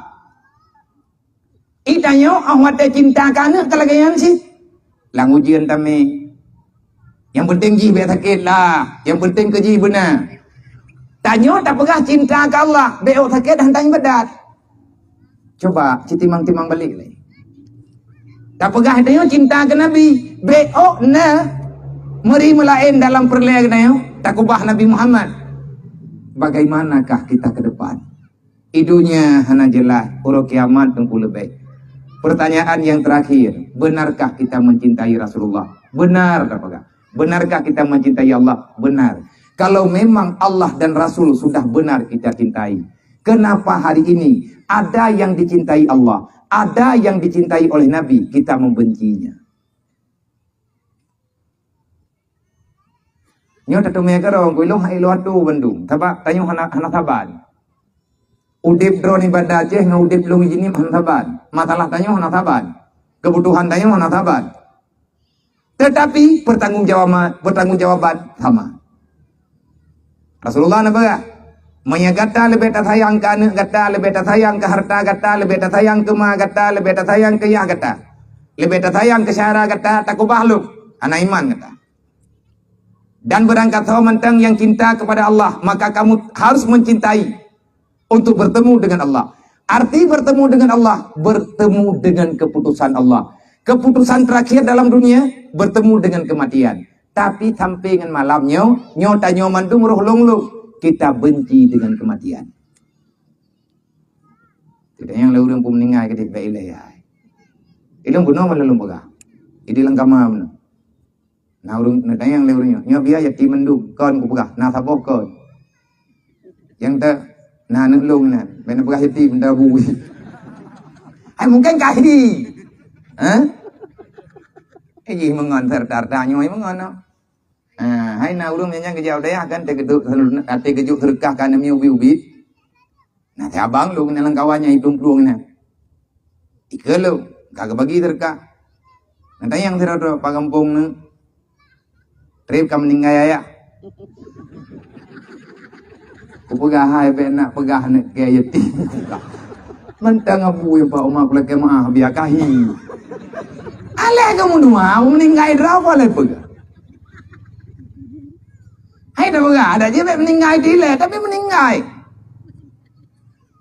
Itanyoe óh watée cinta keu aneuk ka lagée nyan cit. Lam ujeuen tamé. Nyang penting jih bék sakét lah. Nyang penting keu jih beuna. Tanyoe tapeugah cinta keu Allah, bék óh sakét hantom ibadat. Cuba, ci timang-timang balik lé. Tapeugah tanyoe cinta keu Nabi, bék ôk na meuri meulaén dalam peureulée tanyoe takubah Nabi Muhammad. Bagaimanakah kita ke depan? Idunya hana jelas, uroe kiamat teungku leubeh. Pertanyaan yang terakhir, benarkah kita mencintai Rasulullah? Benar tapeugah. Benarkah kita mencintai Allah? Benar. Kalau memang Allah dan Rasul sudah benar kita cintai, kenapa hari ini ada yang dicintai Allah, ada yang dicintai oleh Nabi, kita membencinya? Nyoe tateumé keudroe, ku ilong hai lôn atu bandum. Sabab tanyoe hana, hana saban. Udeb droe di Banda Aceh ngon udeb lôn di sinoe hana saban. Masalah tanyoe hana saban. Keubutuhan tanyoe hana saban. Tetapi pertanggungjawaban, pertanggungjawaban sama. Rasulullah na peugah, "Meunyoe gata leubeh tasayang keu aneuk gata, leubeh tasayang keu hareuta gata, leubeh tasayang keu ma gata, leubeh tasayang keu yah gata, leubeh tasayang keu syedara gata, takubah lôn, hana iman gata. Dan beurangkat soe mantong nyang cinta kepada Allah, maka kamu harus mencintai untuk bertemu dengan Allah." Arti bertemu dengan Allah, bertemu dengan keputusan Allah. Keputusan terakhir dalam dunia, bertemu dengan kematian. Tapi sampai ngon malam nyoe, nyoe tanyoe mandum roh lôn-lôn, kita benci dengan kematian. Tidak nyang lé ureuëng pun meuninggai keudeh bak ilée hai. Ilong bunoe malah lôn peugah. Jadi lengkama bunoe. Nah ureuëng na tanyong lé ureuëng nyoe, "Nyoe biaya yatim mandum, kon kupeugah, na saboh kon." Nyang ta na aneuk lôn nyan, bèk na peugah yatim, nda bu. Hai mungken kahi. Ha? Eh jih mengon serta-serta nyoe mengon. Ah, hai na ureuëng nyang geujak dayah kan, teugeuduk até geujuk seudeukah ka aneuk miet ubit-ubit. Nah, si abang lôn ngon kawan nyang plueng-plueng nyan. Ikeue lôn, ka geubagi seudeukah. Nah, tanyong sidroe-droe, "Pak gampông nyoe, trép ka meuninggai ayah?" Kupeugah, "Hai bèk nak peugah aneuk keu yatim." Mantong abu nyang bak uma kulakée meuah biaya kahi. Alah kamu dua meuninggai droe apa lé peugah? Hai dah peugah, ada je bèk meuninggai dilée, tapi meuninggai.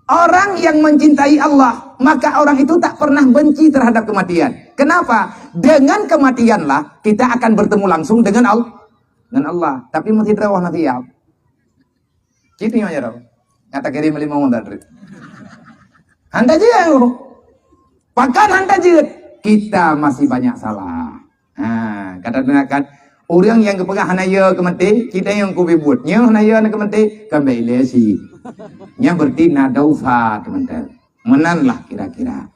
Orang yang mencintai Allah, maka orang itu tak pernah benci terhadap kematian. Kenapa? Dengan kematianlah kita akan bertemu langsung dengan Allah. Dengan Allah. Tapi meusidroe hana siap. Cit nyoe jaroe. Nyata kirim lima wong tadi. Hanta jeuet. Pakan hanta jeuet. Kita masih banyak salah. Ha, kata dengarkan, ureuëng nyang geupeugah hana yo keu maté, kita nyang kubi buet. Nyoe hana yo na keu maté, kan bèk ilée si. Nyan berarti na dosa teumantong. Meunanlah kira-kira.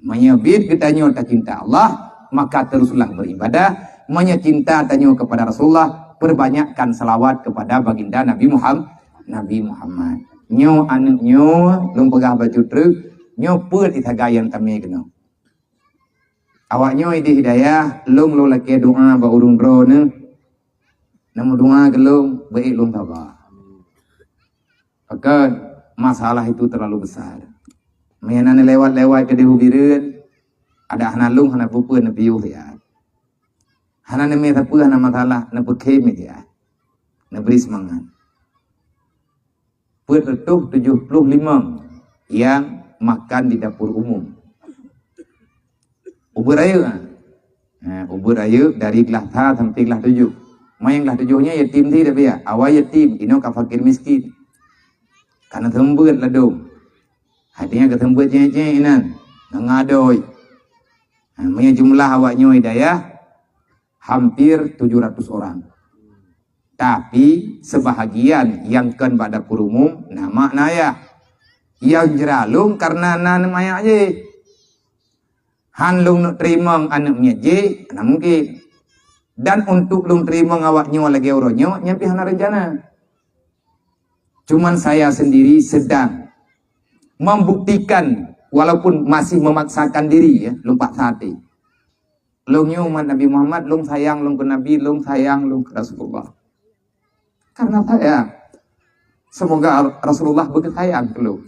Meunyoe biet geutanyoe tacinta Allah, maka teruslah beribadah. Meunyoe cinta tanyoe kepada Rasulullah, perbanyakkan salawat kepada baginda Nabi Muhammad. Nabi Muhammad. Nyoe aneuk nyoe lôn peugah bacut treuk, nyoe peuet isagai nyang tamé keunoe. Awak nyoe idéh hidayah, lôn lôn lakée doa bak ureuëng droeneuh. Namun doa keu lôn, beuék lôn saba. Pakon masalah itu terlalu besar. Meunyoe na lewat-lewat keudéh u Bireuen, ada hana lôn hana peue-peue neupiôh ya. Hana neumé sapeue hana masalah, neupeukhém ya. Neubri seumangat. Peuet reutôh tujoh ploh limong nyang makan di dapur umum. Ubeut rayeuk, ha. Ha, ubeut rayeuk dari glah sa sampai glah tujoh. Manyang glah tujoh nyan yatim si tapi ya. Awai yatim, inoe ka fakir miskin. Kana seumbeuet ladôm. Hati nyan ka seumbeuet cék-cék inan. Ngadoi. Ha, meunyoe jumlah awak nyoe hidayah hampir tujuh ratus orang. Tapi sebahagian nyang kon bak dapur umum na mak na ayah. Nyang jralong karena na aneuk manyak jih. Han lôn neuk teurimong aneuk miet jih, na mungkin. Dan untuk lôn teurimong awak nyoe lagée uroe nyoe, nyan pih hana rencana. Cuman saya sendiri sedang membuktikan walaupun masih memaksakan diri ya, lôn paksa até. Lôn nyoe umat Nabi Muhammad, lôn sayang lôn keu Nabi, lôn sayang lôn keu Rasulullah. Karena sayang. Semoga Rasulullah begitu sayang keu lôn.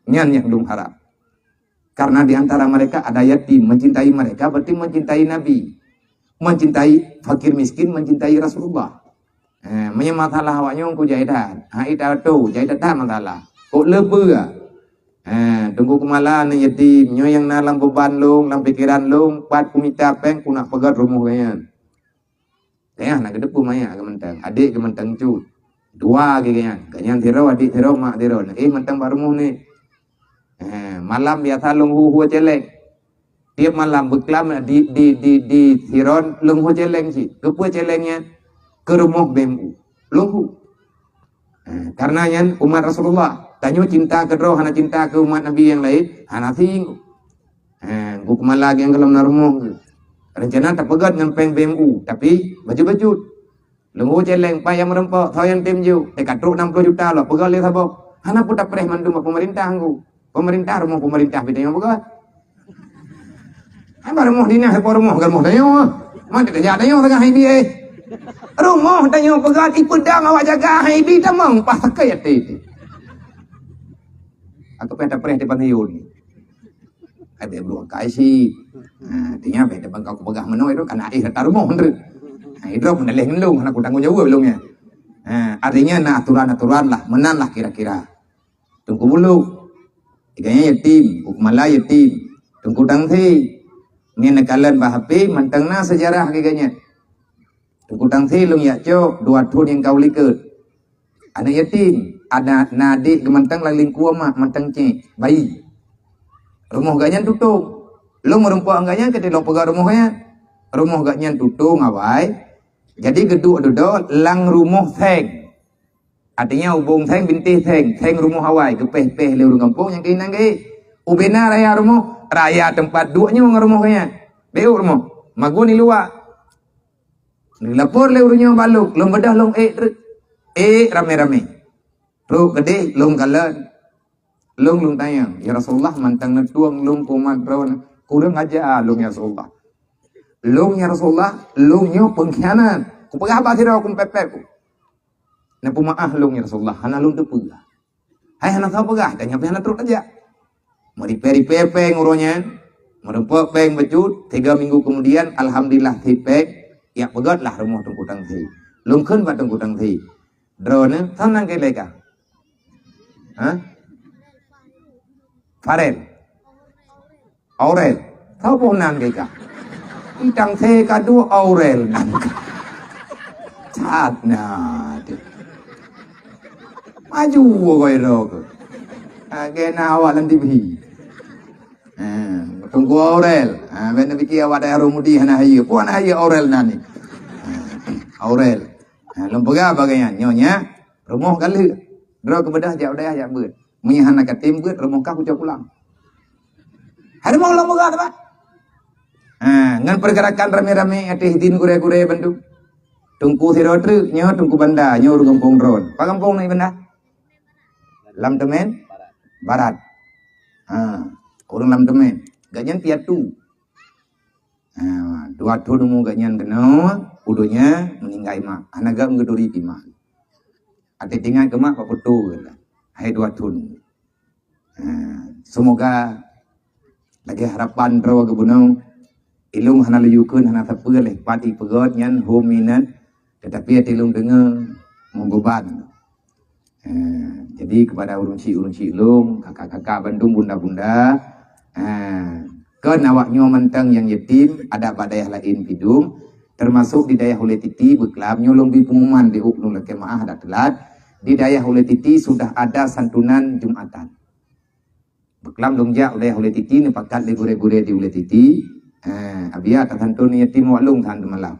Nyan nyang lôn harap. Karena di antara mereka ada yatim, mencintai mereka berarti mencintai Nabi. Mencintai fakir miskin, mencintai Rasulullah. Eh, meunyoe masalah awak nyoe ku jai that. Ha ita tu, jai that masalah. Kok leubeh ah. Eh, Teungku Kumala aneuk yatim, nyoe nyang na lam beuban lôn, lam pikeran lôn, pat kumita péng, kunak peugöt rumoh geuh nyan. Teuh na geuteupeue manyak geuh mantong, adék geuh mantong cut. Dua geuh nyan, geuh nyan sidroe, adék sidroe, mak sidroe. Éh, mantong bak rumoh ni. Eh, malam biasa lôn hu-hu céléng. Tiep malam beuklam di, di, di, di sidroe lôn hu céléng cit. Keupeue céléng nyan? Keu rumoh B M U. Lôn hu. Eh, karena nyan umat Rasulullah. Tanyoe cinta keu droe hana cinta keu umat Nabi nyang laén, hana singgung. Eh, Teungku Kumala nyang gohlom na rumoh. Rencana tapeugöt ngon péng B M U, tapi bacut-bacut. Lôn hu céléng, pat nyang meureumpok, soe nyang tem jok. Eh, ka trok enam puluh juta lom, peugöt lé saboh. Hana peue tapreh mandum bak peumeurintah, Teungku. Peumeurintah, rumoh peumeurintah pih tanyoe peugöt. Hana rumoh dinas, peue rumoh, rumoh tanyoe. Man tajak tanyoe teuka hai bi, eh. Rumoh tanyoe peugöt, ipeudong awak jaga hai bi, tamong paih sakét até. Aku péng tapreh di Panhiun. Ai, bèk beuruang kai cit. Ha, artinya bèk teubang kau kupeugah meunoe tu, kana éh rata rumoh nyan. Ha, idroe peunaléh ngon lôn, hana kutanggung jaweueb lôn nyan. Ha, artinya na aturan-aturan lah, meunan lah kira-kira. Teungku Buluk, geuh nyan yatim, Teungku Kumala yatim, Teungku Tangsi. Nyan neukalon bak H P, mantong na seujarah geuh nyan. Teungku Tangsi lôn jak cok dua thon nyang ka u likot. Aneuk yatim, ada na adék geuh mantong lam lingkue mak, mantong cék, bayi. Rumoh geuh nyan tutong. Lôn meureumpok ngon geuh nyan, keuti lôn peugah rumoh nyan. Rumoh geuh nyan tutong awai. Jadi geuduek dudoe lam rumoh seng. Artinya ubong seng bintéh seng, seng rumoh awai, geupéh-péh lé ureueng gampông nyang keunan geuh. Ubena raya rumoh, raya teumpat duek nyoe ngon rumoh geuh nyan. Beuh rumoh, magun di luwa. Neulapor lé ureueng nyoe bak lôn, lôn beudôh lôn ék treuk. Ék ramé-ramé. Trok keudeh lôn kalon. Lôn, lôn tanyong, "Ya Rasulullah, mantong neutueng lôn keu umat droeneuh, kureueng aja lôn, ya Rasulullah. Lôn, ya Rasulullah, lôn nyoe peungkhianat. Kupeugah bak sidroe, kumpép-pép ku. Neupeumaáh lôn, ya Rasulullah, hana lôn teupeugah." Hai hana sapeue peugah, dan nyan pih hana trok tajak. Meuripée-ripée péng uroe nyan, meureumpok péng bacut, tiga minggu kemudian, alhamdulillah, sit péng, jak peugöt lah rumoh Teungku Tangsi. Lôn kheun bak Teungku Tangsi, "Droeneuh, soe nan keu ilée kah?" Ha? Farel. Aurel. Soe boh nan keu ikah? Itang se ka duek Aurel nan. That na teuh. Maju woe droe keuh. Ha, keu na awak lam T V. Ha, Teungku Aurel. Ha, bèk neupike awak dayah Rumudi hana hayeue. Peue hana hayeue Aurel nan ni? Ha, Aurel. Ha, lôn peugah bagaih nyan. Nyoe nya, rumoh ka lheueh. Droe keuh beudôh jak u dayah jak beuet. Meunyo hana katem beuet, rumoh kah kucok pulang. Hai rumoh lôn peugah teuma. Ha, ngon pergerakan ramé-ramé ateueh idin gurée-gurée bandum. Teungku sidroe treuk, nyoe Teungku Banda, nyoe ureueng gampông droen. Pat gampông nyan Banda? Lam Teumèn Barat. Ha, ureueng Lam Teumèn. Gobnyan piatu. Ha, dua thon umu gobnyan keunoe, u donya meuninggai mak. Hana geuh meuduri pih mak. Até teuingat keu mak bak foto geuh lah. Hai dua thon. Ha, semoga lagèe harapan droe geuh bunoe, ilôn hana laju kheun hana sapeue lé pat ipeugöt nyan hom minat, teutapi até lôn deungoe meubeban. Ha, jadi kepada ureueng chik-ureueng chik lôn, kakak-kakak bandum, bunda-bunda, ha, kon awak nyoe mantong nyang yatim, adak bak dayah laén pih dum, termasuk di dayah Ulée Titi, beuklam nyoe lôn bri pengumuman di uk lôn lakèe meu'ah adak teulat, di dayah Ulée Titi sudah ada santunan Jumatan. Beuklam lôn jak u dayah Ulée Titi, neupakat lé gurée-gurée di Ulée Titi. Eh, abiya tasantun yatim awak lôn sahan teumalam.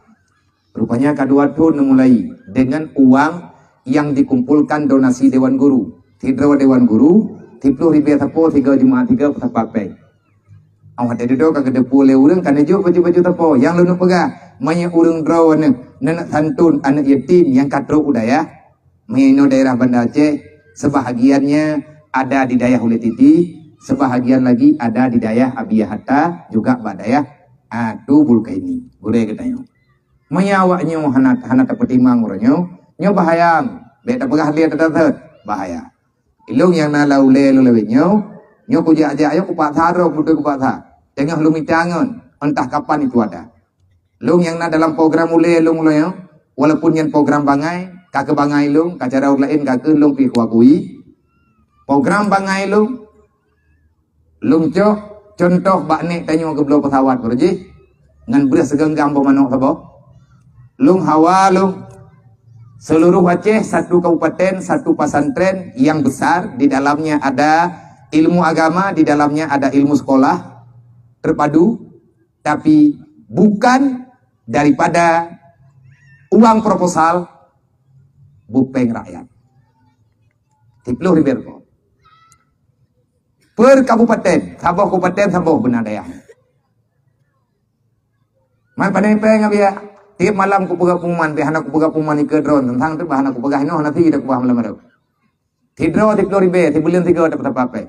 Rupanya ka dua thon neumulai dengan uang yang dikumpulkan donasi dewan guru. Sidroe dewan guru, siplôh ribèe sapo, sigoe Jumat, sigoe peusapat péng. Awak watèe dudoe ka geuteupeue lé ureueng ka neujok baju-baju sapo. Nyang lôn peugah, meunyo ureueng droeneuh neuneuk santun aneuk yatim nyang ka trok u dayah, meunyoe daerah Banda Aceh, sebahagiannya ada di dayah Ulée Titi, sebahagian lagi ada di dayah Abi Hatta, juga bak dayah, ah, Tubul Kaini, gurée geutanyoe. Meunyo awak nyoe hana, hana tapeutimang uroe nyoe, nyoe bahaya. Bèk tapeugah lé that-that, bahaya. Ilôn nyang na lam ulée lôn lawét nyoe, nyoe kujak-jak nyoe kupaksa droe, beutôi kupaksa. Teungoh lôn mita ngon, entah kapan itu ada. Lôn nyang na dalam program ulée lôn uroe nyoe, walaupun nyan program bangai, ka keuh bangai lôn, ka cara ureueng laén ka keuh, lôn pih kuakui. Program bangai lôn, Lôn cok contoh bak nek tanyoe geubloe pesawat baroe jih ngon breueh sigeunggam boh manok saboh. Lôn hawa lôn, seluruh Aceh satu kabupaten, satu pesantren yang besar, di dalamnya ada ilmu agama, di dalamnya ada ilmu sekolah terpadu, tapi bukan daripada uang proposal bupeng rakyat. Siploh ribèe rukok. Per kabupaten, saboh kabupaten, saboh beuna dayah. Man pane pèng abiak, tiep malam kupeugah pengumuman, bèk hana kupeugah pengumuman ikeue droe, teuntang teuh bah hana kupeugah inoe, hana phi dak kupeugah malam nyoe. Sidroe siploh ribèe, sibuleuen sigoe dapat sapat pèng.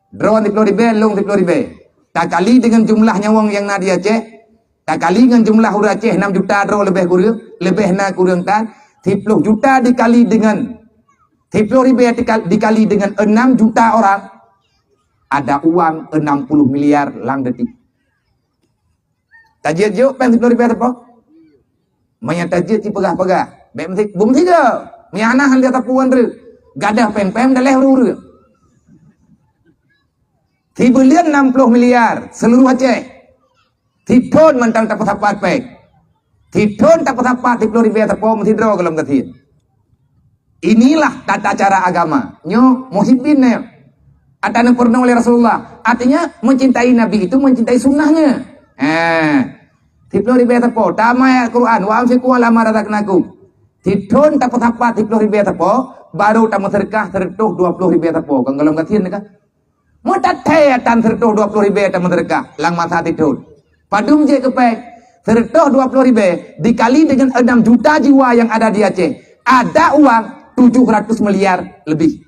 Droe siploh ribèe, lôn siploh ribèe. Takali dengan jumlah nyawöng nyang na di Aceh, takali ngon jumlah ureueng Aceh enam juta droe leubeh kureueng, leubeh na kureueng tan, siploh juta dikali dengan, siploh ribèe dikal-, dikali dengan enam juta orang, ada uang enam puluh miliar lam detik. Tajeuet jok pèng siploh ribèe teupeu? Meunyo tajeuet jipeugah-peugah, bèk meusi-, beumeusigoe. Meunyo hana han lheueh tapuan treuk. Gadoh pèng-pèng daleh ureueng-ureueng. Sibuleuen enam puluh miliar seluruh Aceh. Sithon mantong tapeusapat pèng. Sithon tapeusapat siploh ribèe teupeu meusidroe gohlom gasien. Inilah tata cara agama. Nyoe Muhyiddin nyoe. Ata neupeurunoe lé Rasulullah. Artinya, mencintai Nabi itu mencintai sunnahnya. Ha. Siploh ribèe teupeu. Tamai ayat Quran, "Wa anfiqu ala ma razaqnakum." Sithon tapeusapat siploh ribèe teupeu, baru tameuseudeukah seratus dua puluh ribèe teupeu. Kan gohlom gasien kan? Meutatèe atan seratus dua puluh ribèe tameuseudeukah lam masa sithon. Padum jeuet keu pèng? Seratus dua puluh ribèe dikali dengan enam juta jiwa yang ada di Aceh, ada uang tujuh ratus miliar lebih.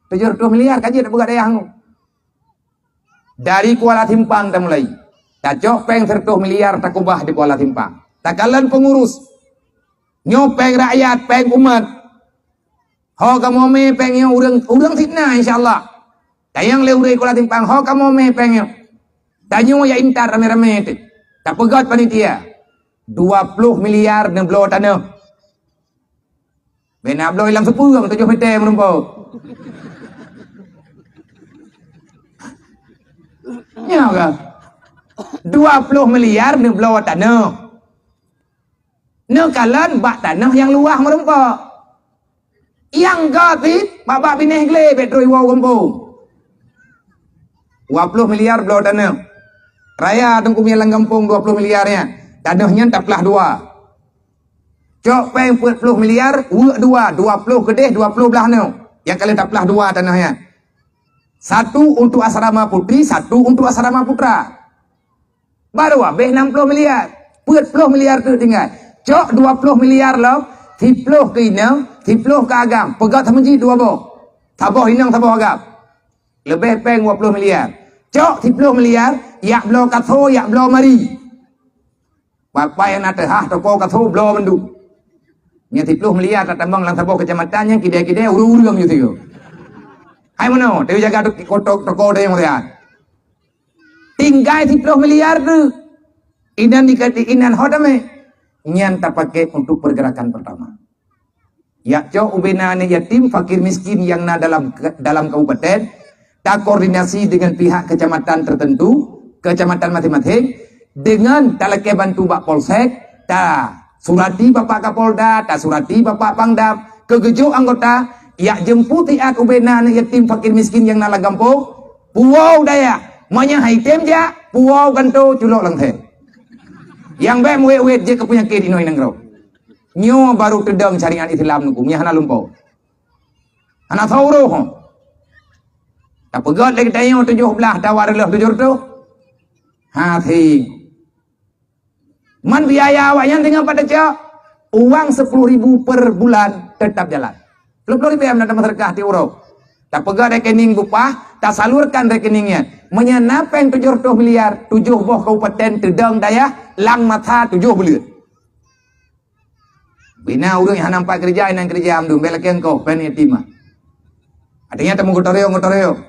Tujuh ratus miliar ka jeuet tapeugah dayah nyoe. Dari Kuala Simpang tamulai. Tacok pèng seratus miliar takubah di Kuala Simpang. Takalon pengurus. Nyoe pèng rakyat, pèng umat. Ho kamoe mè pèng nyoe ureueng, ureueng sitna, insya Allah. Tanyong lé ureueng Kuala Simpang, ho kamoe mè pèng nyoe. Tanyoe jak intat ramé-ramé teuh. Tapeugöt panitia. Dua ploh miliar neubloe tanoh. Bèk na bloe lam seupeueng tujoh meter meurumpok. Nyoe ka. Dua ploh miliar neubloe tanoh. Neukalon bak tanoh nyang luwah meurumpok. Nyang göt cit, babah binéh glé bèk trôh iwoe u gampông. Dua ploh miliar bloe tanoh. Raya Teungku Miet lam gampông dua ploh miliar nyan. Tanoh nyan taplah dua. Cok pèng peuet ploh miliar, weuek dua, dua ploh keudéh, dua ploh blah nyoe. Nyang ka lheueh taplah dua tanoh nyan. Satu untuk asrama putri, satu untuk asrama putra. Baru habéh enam ploh miliar. Peuet ploh miliar teuh tinggai. Cok dua ploh miliar lom, siploh keu inong, siploh keu agam. Peugöt sameujid dua boh. Saboh inong, saboh agam. Leubeh pèng dua ploh miliar. Cok siploh miliar, jak bloe kaso, jak bloe mari. Bapak nyang na teuhah toko kaso bloe mandum. Nyan siploh miliar tatamong lam saboh keucamatan nyan kidée-kidée ureueng-ureueng nyoe sigoe. Hai meunoe, teujaga toko, toko dayong rian. Tinggai siploh miliar tu. Inan dikati inan ho damé. Nyan tapaké untuk pergerakan pertama. Jak cok ubena aneuk yatim, fakir miskin nyang na dalam, dalam kabupaten, takoordinasi dengan pihak kecamatan tertentu, kecamatan masing-masing, dengan talakée bantu bak polsek, tasurati Bapak Kapolda, tasurati Bapak Pangdam, keu geujok anggota, jak jemput siat ubena aneuk yatim, fakir miskin nyang na lam gampông, puwoe u dayah, meunyoe han item jak, puwoe u kantô, culok lam thèe. Nyang bèk meuwét-wét jeuet keu peunyakét inoe nanggroe. Nyoe baru teudong syariat Islam nyoe, meunyo hana lumpoe. Hana soe uroh. Tapeugöt lé geutanyoe tujoh blah tawa reuloh tujoh reutôh. Hasé. Man biaya awaknyan singoh pat tacok, uang sepuluh ribu per bulan tetap jalan. Ploh-ploh ribèe nyang tameuseudeukah tiep uroe. Tapeugöt rekening bupah, tasalurkan rekening nyan. Meunyo na pèng tujoh reutôh miliar, tujoh boh kabupaten teudong dayah lam masa tujoh buleuen. Bina ureueng nyang hana pat keureuja, inan keureuja mandum, bèk lakèe engkoh, pèng yatimah. Artinya, tameugotong-royong, gotong-royong.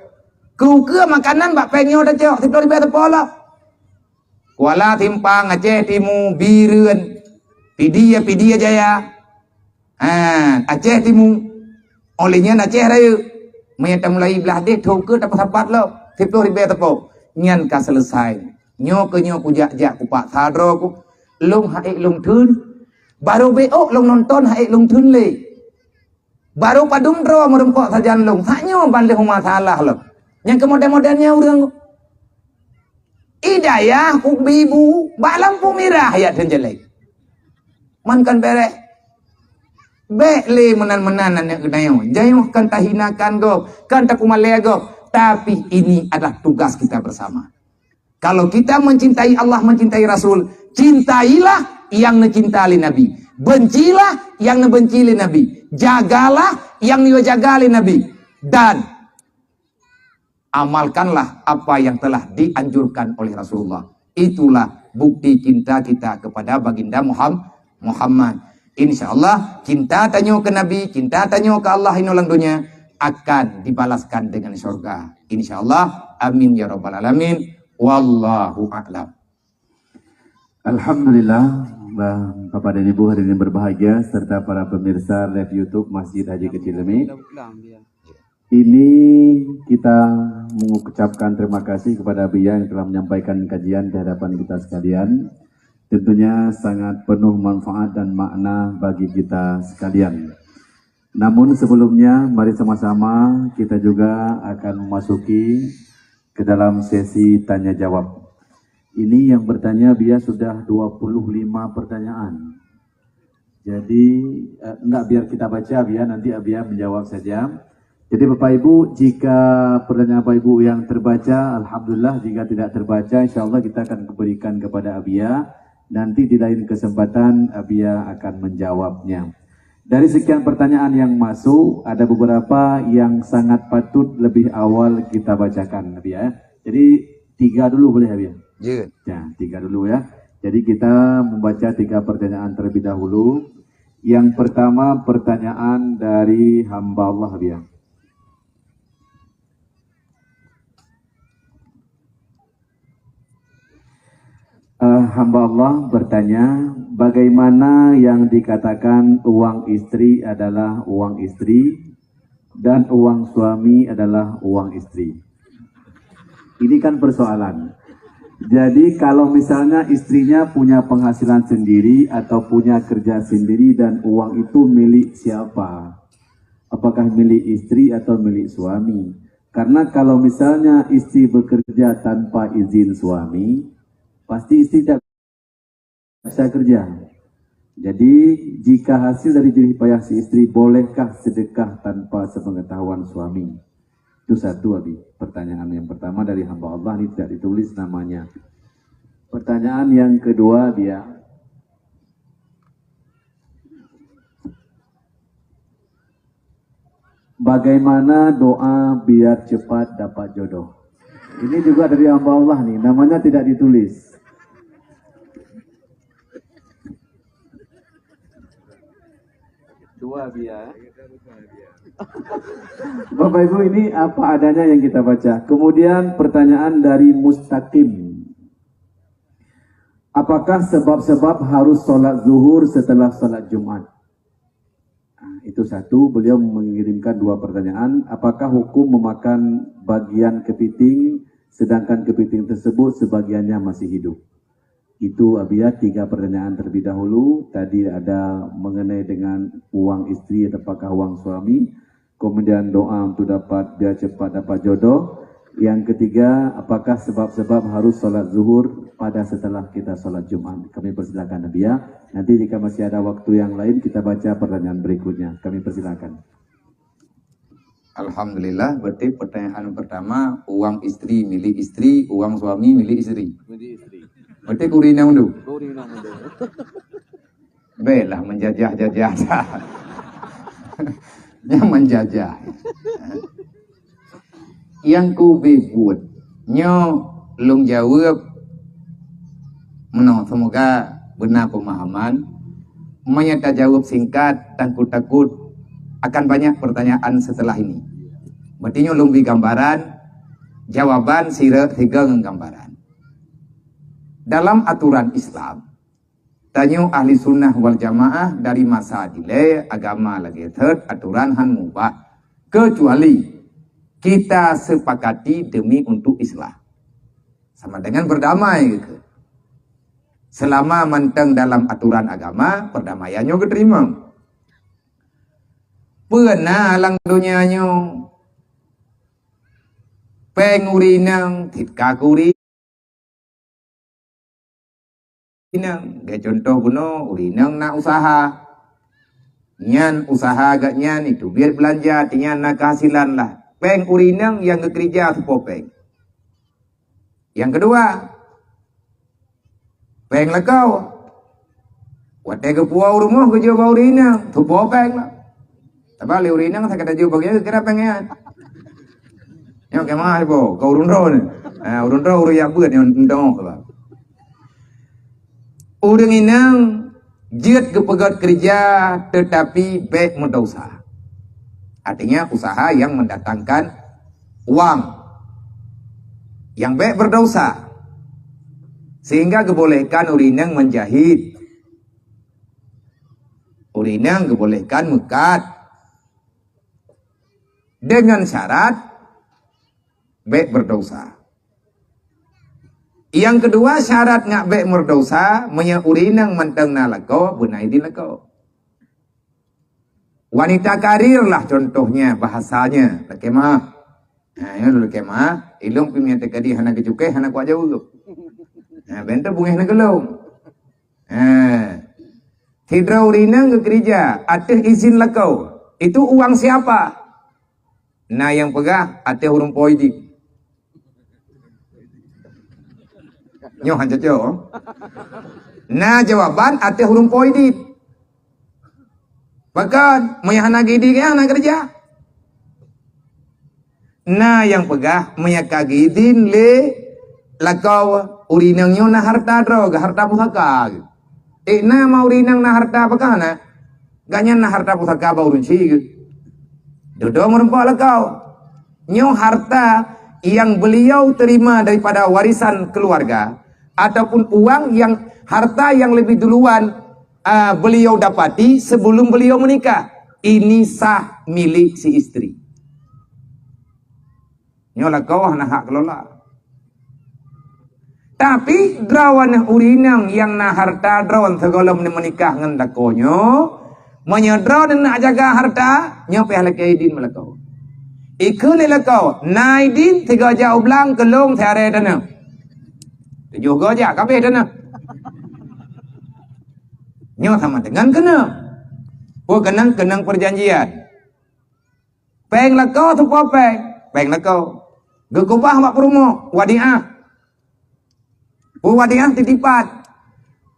Keu ukeue makanan bak pèng nyoe tacok, siploh ribèe teupeu lom. Kuala Simpang, Aceh Timu, Bireuen, Pidie, Pidie Jaya, ha, Aceh Timu, óh lheueh nyan Aceh Rayeuk. Meunyo tamulai blah deh, thon keu tapeusapat lom. Siplôh ribèe teupok. Nyan ka seuleusai. Nyoe keu nyoe kujak-jak kupaksa droe ku. Lôn han ék lôn theun. Barô beuôk lôn nonton han ék lôn theun lé. Barô padum droe meureumpok sajan lôn. Sak nyoe ban lheueh masalah lom. Nyang keu model-model nyan ureueng. Hidayah ubé bu bak lampu mirah ayat dan jelek. Man kan bereh. Bèk lé meunan-meunan aneuk geutanyoe. Janyoe kan tahinakan gob, kan takumalée gob. Tapi ini adalah tugas kita bersama. Kalau kita mencintai Allah, mencintai Rasul, cintailah yang neucinta lé Nabi. Bencilah yang neubenci lé Nabi. Jagalah yang neujaga lé Nabi. Dan amalkanlah apa yang telah dianjurkan oleh Rasulullah. Itulah bukti cinta kita kepada Baginda Muham-, Muhammad. Insya Allah, cinta tanyoe keu Nabi, cinta tanyoe keu Allah inoe lam dunia akan dibalaskan dengan syurga. Insya Allah. Amin ya rabbal alamin. Wallahu a'lam. Alhamdulillah, Bapak dan Ibu hadirin berbahagia serta para pemirsa live YouTube Masjid Haji Kecil Lemi. Ini kita mengucapkan terima kasih kepada Buya yang telah menyampaikan kajian di hadapan kita sekalian. Tentunya sangat penuh manfaat dan makna bagi kita sekalian. Namun sebelumnya, mari sama-sama kita juga akan memasuki ke dalam sesi tanya jawab. Ini yang bertanya Buya sudah dua puluh lima pertanyaan. Jadi, eh, enggak, biar kita baca, Buya, nanti Buya menjawab saja. Jadi, Bapak Ibu, jika pertanyaan Bapak Ibu yang terbaca, alhamdulillah, jika tidak terbaca, insya Allah kita akan berikan kepada Buya. Nanti di lain kesempatan, Buya akan menjawabnya. Dari sekian pertanyaan yang masuk, ada beberapa yang sangat patut lebih awal kita bacakan, Buya. Jadi, tiga dulu boleh, Buya? Ya. Ya, tiga dulu ya. Jadi kita membaca tiga pertanyaan terlebih dahulu. Yang pertama pertanyaan dari hamba Allah, Buya. Eh, hamba Allah bertanya, bagaimana yang dikatakan uang istri adalah uang istri dan uang suami adalah uang istri? Ini kan persoalan. Jadi kalau misalnya istrinya punya penghasilan sendiri atau punya kerja sendiri dan uang itu milik siapa? Apakah milik istri atau milik suami? Karena kalau misalnya istri bekerja tanpa izin suami, pasti istri tidak bisa kerja. Jadi, jika hasil dari jerih payah si istri, bolehkah sedekah tanpa sepengetahuan suami? Itu satu, Abi. Pertanyaan yang pertama dari hamba Allah ini tidak ditulis namanya. Pertanyaan yang kedua, dia, bagaimana doa biar cepat dapat jodoh? Ini juga dari hamba Allah nih, namanya tidak ditulis. Dua biar. Bapak Ibu, ini apa adanya yang kita baca. Kemudian pertanyaan dari Mustaqim. Apakah sebab-sebab harus sholat zuhur setelah sholat Jumat? Nah, itu satu, beliau mengirimkan dua pertanyaan. Apakah hukum memakan bagian kepiting sedangkan kepiting tersebut sebagiannya masih hidup? Itu, Abiya, tiga pertanyaan terlebih dahulu. Tadi ada mengenai dengan uang istri ataupun uang suami. Kemudian doa untuk dapat, biar cepat dapat jodoh. Yang ketiga, apakah sebab-sebab harus sholat zuhur pada setelah kita sholat Jumat? Kami persilakan, Abiya. Nanti jika masih ada waktu yang lain, kita baca pertanyaan berikutnya. Kami persilakan. Alhamdulillah, berarti pertanyaan pertama, uang istri milik istri, uang suami milik istri. Milik istri. Berarti kuri nang tu. Kuri nang tu. Baiklah, menjajah-jajah. Yang menjajah. Nyang kubri buet nyoe lôn jaweueb meunoe, seumoga beuna peumahaman. Meunyoe tajaweueb singkat, takot-takot akan banyak pertanyaan setelah ini. Berarti nyoe lôn bri gambaran, jawaban sire-, sigoe ngon gambaran. Dalam aturan Islam, tanyoe ahli sunnah wal jamaah dari masa dilée agama lagée thot aturan han mubah, keucuali kita sepakati demi untuk islah. Sama dengan berdamai gitu. Selama mantong dalam aturan agama, perdamaian nyoe geuterima. Peue na lam donya nyoe? Péng ureueng inong, tieb ka keu ureueng inong. Lagèe contoh bunoe, ureueng inong na usaha. Nyan usaha geuh nyan itu biet beulanja, nyan na keuhasilan lah. Péng ureueng inong nyang geukeurija tupo péng. Nyang keudua, péng lakoe. Watèe geupuwoe u rumoh geujok bak ureueng inong, tupo péng lah. Sabab lé ureueng inong sakét tajok bak geuh kira péng nyan. Nyoe keumaha iboh, keu ureueng droe ni. Ha, ureueng droe ureueng jak beuet nyoe entong lah. Ureueng inong jeuet geupeugöt keureuja teutapi bèk meudesya. Artinya usaha yang mendatangkan uang. Nyang bèk berdosa. Sehingga geubolehkan ureueng inong menjahit. Ureueng inong geubolehkan meukat. Dengan syarat bèk berdosa. Nyang keudua syarat ngat bèk meudesya, meunyoe ureueng inong mantong na lakoe, beuna idin lakoe. Wanita karir lah contohnya, bahasanya, lakèe meu'ah. Ha, nyoe lakèe meu'ah, ilôn pih meunyoe teuka di hana geucukéh, hana kuat jaweueb. Ha, bèk teuh beungèh na keu lôn. Ha. Sidroe ureueng inong geukeurija ateueh izin lakoe. Itu uang siapa? Na nyang peugah ateueh ureueng po idin. Nyoe han cocok. Na jawaban ateueh ureueng po idin. Pakon, meunyo hana geuidin, hana keureuja. Na nyang peugah, meunyo ka geuidin lé lakoe, ureueng inong nyoe na hareuta droe, hareuta pusaka. Ék na ma ureueng inong na hareuta peugah na? Gobnyan na hareuta pusaka bak ureueng chik geuh. Dudoe meurumpok lakoe. Nyoe hareuta nyang beliau terima daripada warisan keluarga ataupun uang yang, harta yang lebih duluan, ah, beliau dapati sebelum beliau menikah. Ini sah milik si istri. Nyoe lakoe hana hak kelola. Tapi droeneuh ureueng inong nyang na harta droeneuh sigohlom neumeunikah ngon lakoe nyoe, meunyoe droeneuh nak jaga harta, nyoe payah lakèe idin bak lakoe. Ikheun lé lakoe, na idin sigoe jak u blang keu lôn siaré tanoh. Tujoh goe jak ka abéh tanoh. Nyoe sama dengan keunong. Peue keunong? Keunong perjanjian. Péng lakoe tupo péng, péng lakoe. Geukeubah bak peurumoh, wadiah. Peue wadiah? Titipan.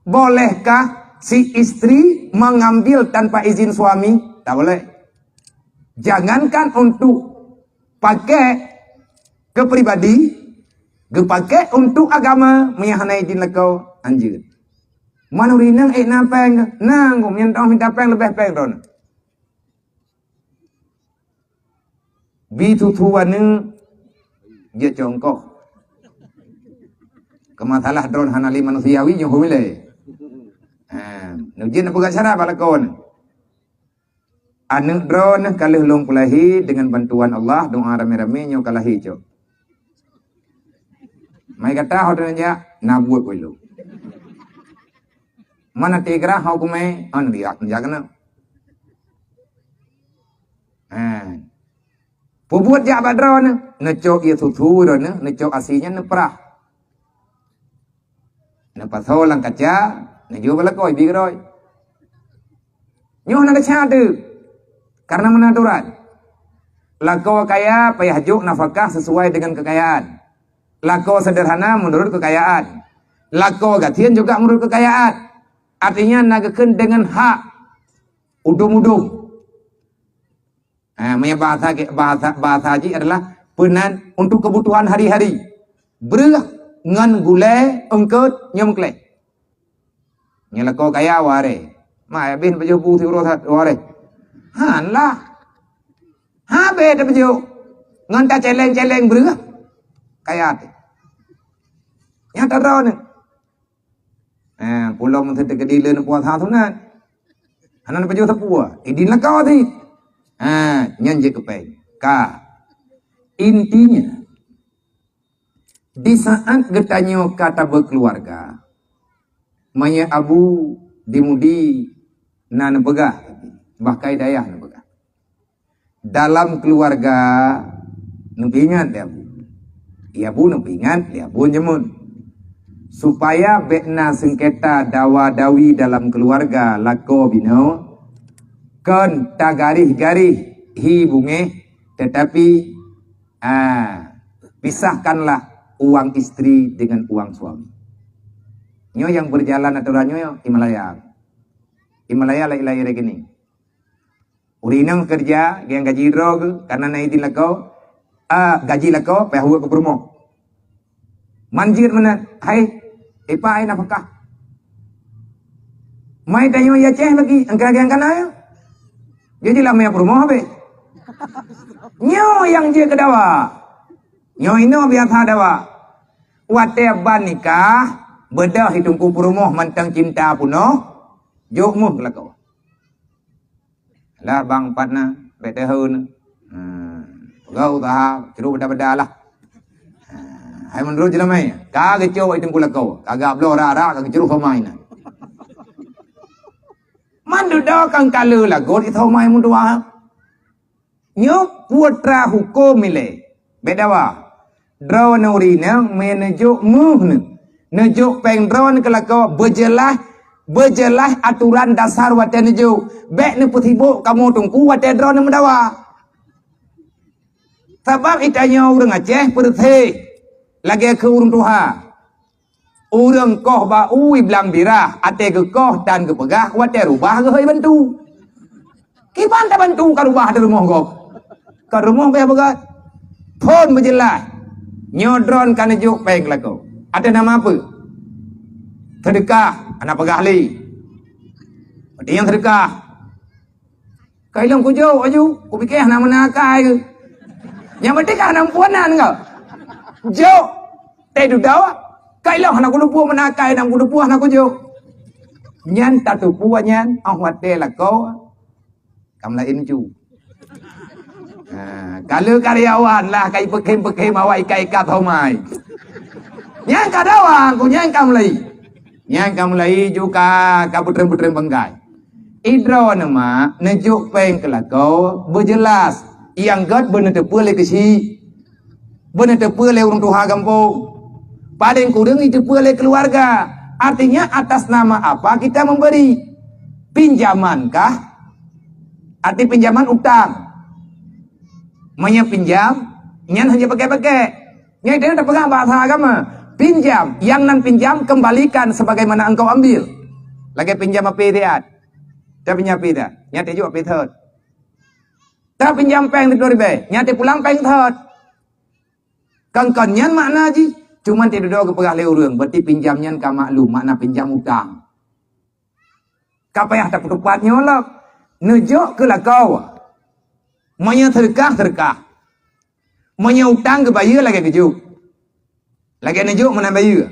Bolehkah si istri mengambil tanpa izin suami? Tak boleh. Jangankan untuk pakai ke pribadi, geupakai untuk agama, meunyo hana izin lakoe, hanjeuet. Man ureueng inong ék na péng, na, ngon nyang teuh minta péng leubeh péng droeneuh. Bi tutoe aneuk jeuet congkoh. Keu masalah droeneuh hana lé manusiawi nyoe ilée. Ha, neujeuet neupeugah cara bak lakoe nyoe. Aneuk droeneuh ka lheueh lôn peulahé deungon bantuan Allah, doa ramé-ramé nyoe ka lahé cok. Mai gata ho droeneuh jak, na buet wai lôn. Mana tigra ho kumé, an biak jak keunoe. Ha. Peubuet jak bak droeneuh, neucok ié susu droeneuh, neucok asi nyan neuprah. Neupasoe lam kaca, neujok bak lakoe bi keudroe. Nyoe hana desya teuh, karena meunan aturan. Lakoe kaya payah jok nafakah sesuai dengan kekayaan. Lakoe sederhana menurut kekayaan. Lakoe gasien juga menurut kekayaan. Artinya na geukheun dengan hak udum-udum. Ha, meunyo bahasa, bahasa, bahasa jih adalah peunan untuk kebutuhan hari-hari. Breueh ngon gulée eungkôt nyoe meukleh. Nyoe lakoe kaya waréh. Ma habéh pajoh bu siuroe that waréh. Han lah. Habéh tapajoh. Ngon tacéleng-céleng breueh. Kaya teuh. Nyang tadroe nyoe. Ha, pulo meuseuti keudileueng puasa sunat. Hana neupajoh sapeue, idin lakoe sit. Ha, nyan jeuet keu péng. Ka. Intinya, di saat geutanyoe ka tabeukeuluwarga, meunyoe abu di mudi na neupeugah, bah kai dayah neupeugah. Dalam keuluwarga neupeuingat lé abu. Iya abu neupeuingat lé abu jameun. Supaya bék na seungketa dawa-dawi dalam keuluwarga lakoe binoe, kon tagaréh-garéh hi beungéh, teutapi, ah, pisahkanlah uang istri dengan uang suami. Nyoe nyang beujalan atoran nyoe i Malaya. I Malaya laén-laén lagée nyoe. Ureueng inong keureuja, nyang gaji droe geuh, kareuna na idin lakoe, a, gaji lakoe, payah weuek keu peurumoh. Man jeuet meunan, hai, ipa hai nafakah. Mai tanyoe i Aceh lagi, engka lagée kana nyoe. Jadi lah meunan peurumoh habéh. Nyoe nyang jeuet keu dawa. Nyoe inoe biasa dawa. Watée ban nikah, beudôh i teungku peurumoh mantong cinta peunoh, jok méuh keu lakoe. Lah bang pat na, bék teuheu na. Hmm, peugah usaha, ceurok beda-beda lah. Hmm, hai meunurot jeulamai, ka geucok i teungku lakoe, ka gabloe rak-rak, ka geuceurok somai na. Man dudoe kan kale lagot i somai meudoa. Nyoe putra huköm ilée. Bék dawa. Droeneuh ureueng inong mé neujok méuh neuh. Neujok péng droeneuh keu lakoe beujeulaih, beujeulaih atoran dasar watée neujok. Bék neupeusibok kamoe teungku watée droeneuh meudawa. Sabab i tanyoe ureueng Aceh peureuséh lagée keu ureueng tuha. Ureueng koh bak u i blang birah, até geukoh tan geupeugah, watée rubah geuhôi bantu. Kiban tabantu ka rubah di rumoh gob. Ka rumoh beh beugét. Phon beujeulaih. Nyoe droeneuh ka neujok péng lakoe. Até nama peue? Seudeukah, hana peugah lé. Berarti nyang seudeukah. Ka ilong kujok aju, kupike hana meunan akai keuh. Nyang penting ka hana muphom nan keuh. Jok, teuh dudoe, ka ilong hana kulupue meunan akai, hana kulupue hana kujok. Nyan tatupue nyan, óh watée lakoe, ka meulaén ju. Ha, ka le karyawan lah, ka ipeukhém-peukhém awai ikat-ikat homai. Nyan ka dawa, ku nyan ka meulaén. Nyan ka meulaén ju ka, ka beutrem-beutrem banggai. I droeneuh mak neujok péng keu lakoe beujeulaih, nyang gét beuneuteupeue lé keuchik, beuneuteupeue lé ureueng tuha gampông, paleng kureueng jiteupeue lé keuluwarga. Artinya atas nama apa kita memberi? Pinjaman kah? Arti pinjaman utang. Meunyoe pinjam, nyan hana pakai-pakai. Nyan itu tapeugah bahasa agama. Pinjam, yang nan pinjam kembalikan sebagaimana engkau ambil. Lagée pinjam api siat. Tapi nyapi dah. Nyan teuh jok api thot. Tapi pinjam péng di dua ribu. Nyan teuh pulang péng thot. Kan kon nyan makna jih. Cuman teuh dudoe geupeugah lé ureueng, berarti pinjam nyan ka maklum makna pinjam utang. Ka payah tapeutupat nyoe lom. Neujok keu lakoe. Meunyoe seudeukah, seudeukah. Meunyoe utang geubayeue lagée geujok. Lagée neujok meunan bayeue.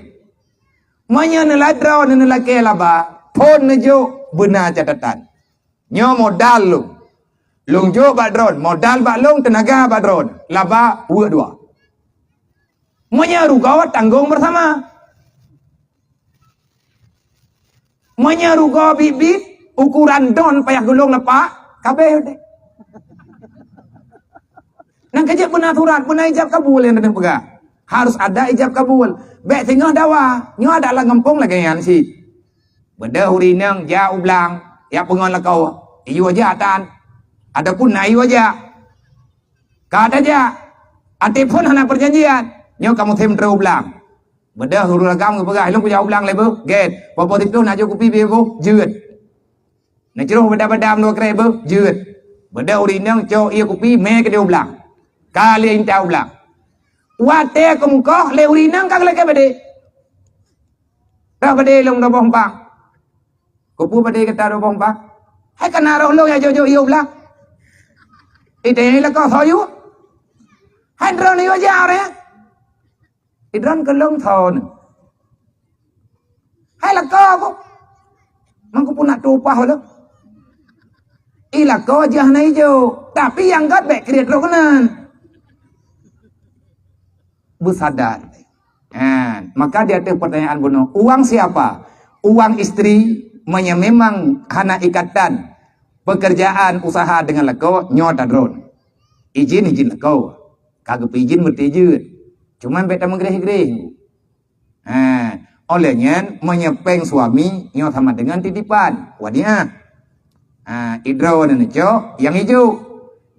Meunyoe neulatroe neulakée laba, phon neujok beuna catatan. Nyoe modal lôn. Lôn jok bak droeneuh, modal bak lôn, teunaga bak droeneuh. Laba weuek dua. Meunyoe rugoe tanggong bersama. Meunyoe rugoe biet-biet, ukuran don payah geulong lepak, kabeh udeh. Nang kejeuet beuna surat, beuna ijab kabul nyang teungoh peugah. Harus ada ijab kabul. Bék singoh dawa, nyoe adat lam gampông lagée nyan cit. Beudôh ureueng inong jak u blang, jak peungon lakoe, iyue jak tan. Ataupun na iyue jak. Ka tajak, até phon hana peujanjian, nyoe ka musém droe u blang. Beudôh ureueng agam geupeugah, "Ilong kujak u blang lé beuh, gét. Poh-poh siplôh na jok kupi beuh, jeuet." Neucroh beda-beda meudua krek beuh, jeuet. Beudôh ureueng inong cok ié kupi, mé keudeh u blang. Ka lheueh intat u blang. Watée keumeukoh lé ureueng inong ka geulakée badé. Ka badé lom dua boh umpang. Keupeue padé gata dua boh umpang? Hai kana roh lôn nyang jok-jok yue u blang. Ite nyang lakoe tho yue. Hai droeneuh yue jak ureueng nyan. Idroeneuh keu lôn tho nyoe. Hai lakoe ku. Mang kupeue nak tueng upah lôn. I lakoe jih hana ijok, tapi nyang gét bék kriet roh keunan. beusadar. Ha, maka di ateueh pertanyaan bunoe, uang siapa? Uang istri, meunyoe memang hana ikatan pekerjaan usaha deungon lakoe, nyoe tadron. Ijin, ijin lakoe. Ka geupeu ijin, meuti jeuet. Cuma bèk tameugreh-greh. Ha, oleh nyan, meunyoe pèng suami, nyoe sama dengan titipan, wadiah. Ha, idroe neucok, nyang ijok.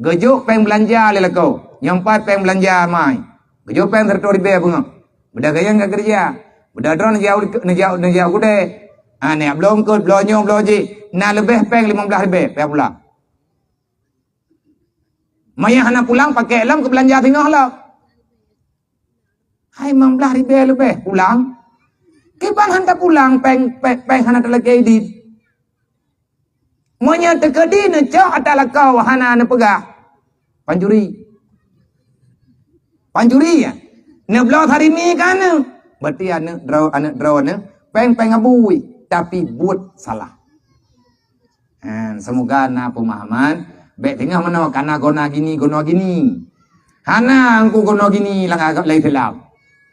Geujok pèng beulanja lé lakoe. Nyoe pat pèng beulanja mai. Geujok pèng seratus ribèe beungoh. Beuda gayang ka keureuja. Beuda droe neujak, neujak, neujak gudée. Ha, neujak bloe eungkôt, bloe nyoe, bloe jih. Na leubeh pèng limong blaih ribèe, payah pulang. Maya hana pulang, pakék lom keu beulanja singoh lom. Hai, limong blaih ribèe leubeh pulang. Kiban han tapulang pèng, pèng, pèng hana talakée idin. Meunyoe teukeudi neucok ata lakoe hana neupeugah, pancuri. Pancuri, ya? Neubloe sarimi ka aneuk. Berarti aneuk droe, aneuk droe nyoe pèng-pèng abui, tapi buet salah. Ha, semoga na pemahaman. Bèk singoh meunoe kana guna gini, guna gini. Hana angku guna gini lam agam laén Islam.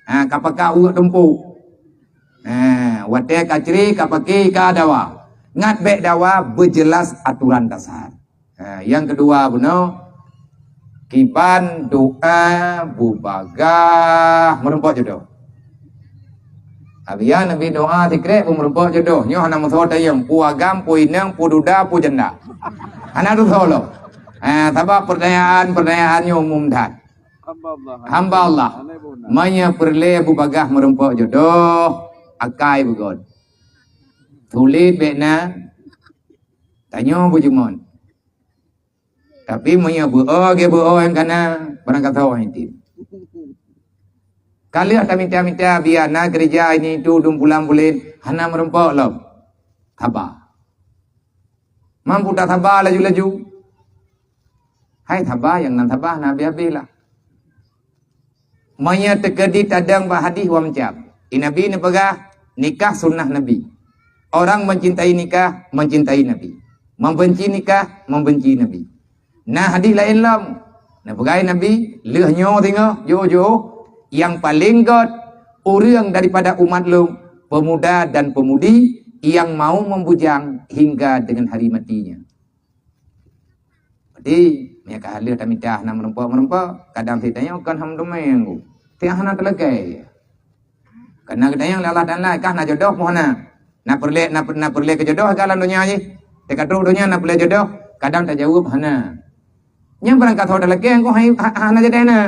Ha, ka pakai ureuk tumpuk. Ha, watèe ka cre, ka pakai, ka dawa. Ngat bèk dawa, beujeulaih aturan dasar. Ha, nyang keudua bunoe, kiban doa beubagah meureumpok jodoh. Abiya Nabi doa sikrek beumeurumpok jodoh. Nyoe hana meusoe tayong, peue agam, peue inong, peue duda, peue janda. Hana tusoe lom. Eh, sabab pertanyaan-pertanyaan nyoe umum that. Hamba Allah. Hamba Allah. Meunyoe peureulée beubagah meurumpok jodoh, akai beugöt. Tuléh bék na, tanyoe beujumôt. Tapi meunyoe beu-o, ge beu-o nyang kana, barangkasoe inti. Ka lheueh tamita-mita, biya na keureuja ini itu dum pulang buleuen, hana meurumpok lom. Saba. Mampu tasaba laju-laju. Hai saba, nyang nan saba hana habéh-habéh lah. Meunyoe teukeudi tadong bak hadih wamcam, i Nabi neupeugah, nikah sunnah Nabi. Orang mencintai nikah, mencintai Nabi. Membenci nikah, membenci Nabi. Na hadih laén lom. Neupeugah Nabi, lheueh nyoe singoh, jiôh-jiôh, nyang paleng göt ureuëng daripada umat lôn, pemuda dan pemudi yang mau membujang hingga dengan hari matinya. Jadi, meunyoe ka lheueh tamita hana meurumpok-meurumpok, kadang sit tanyoe kon ham teumé ngu. Tiang hana teulakée. Karena geutanyong lé Allah Taala, kah na jodoh moh na. Na peureulée, na, na peureulée keu jodoh ka lam donya jih. Teuka trok donya na peureulée jodoh, kadang tajaweueb hana. Nyang barangkasoe talakée ngu hai, ha-, hana jadi hana.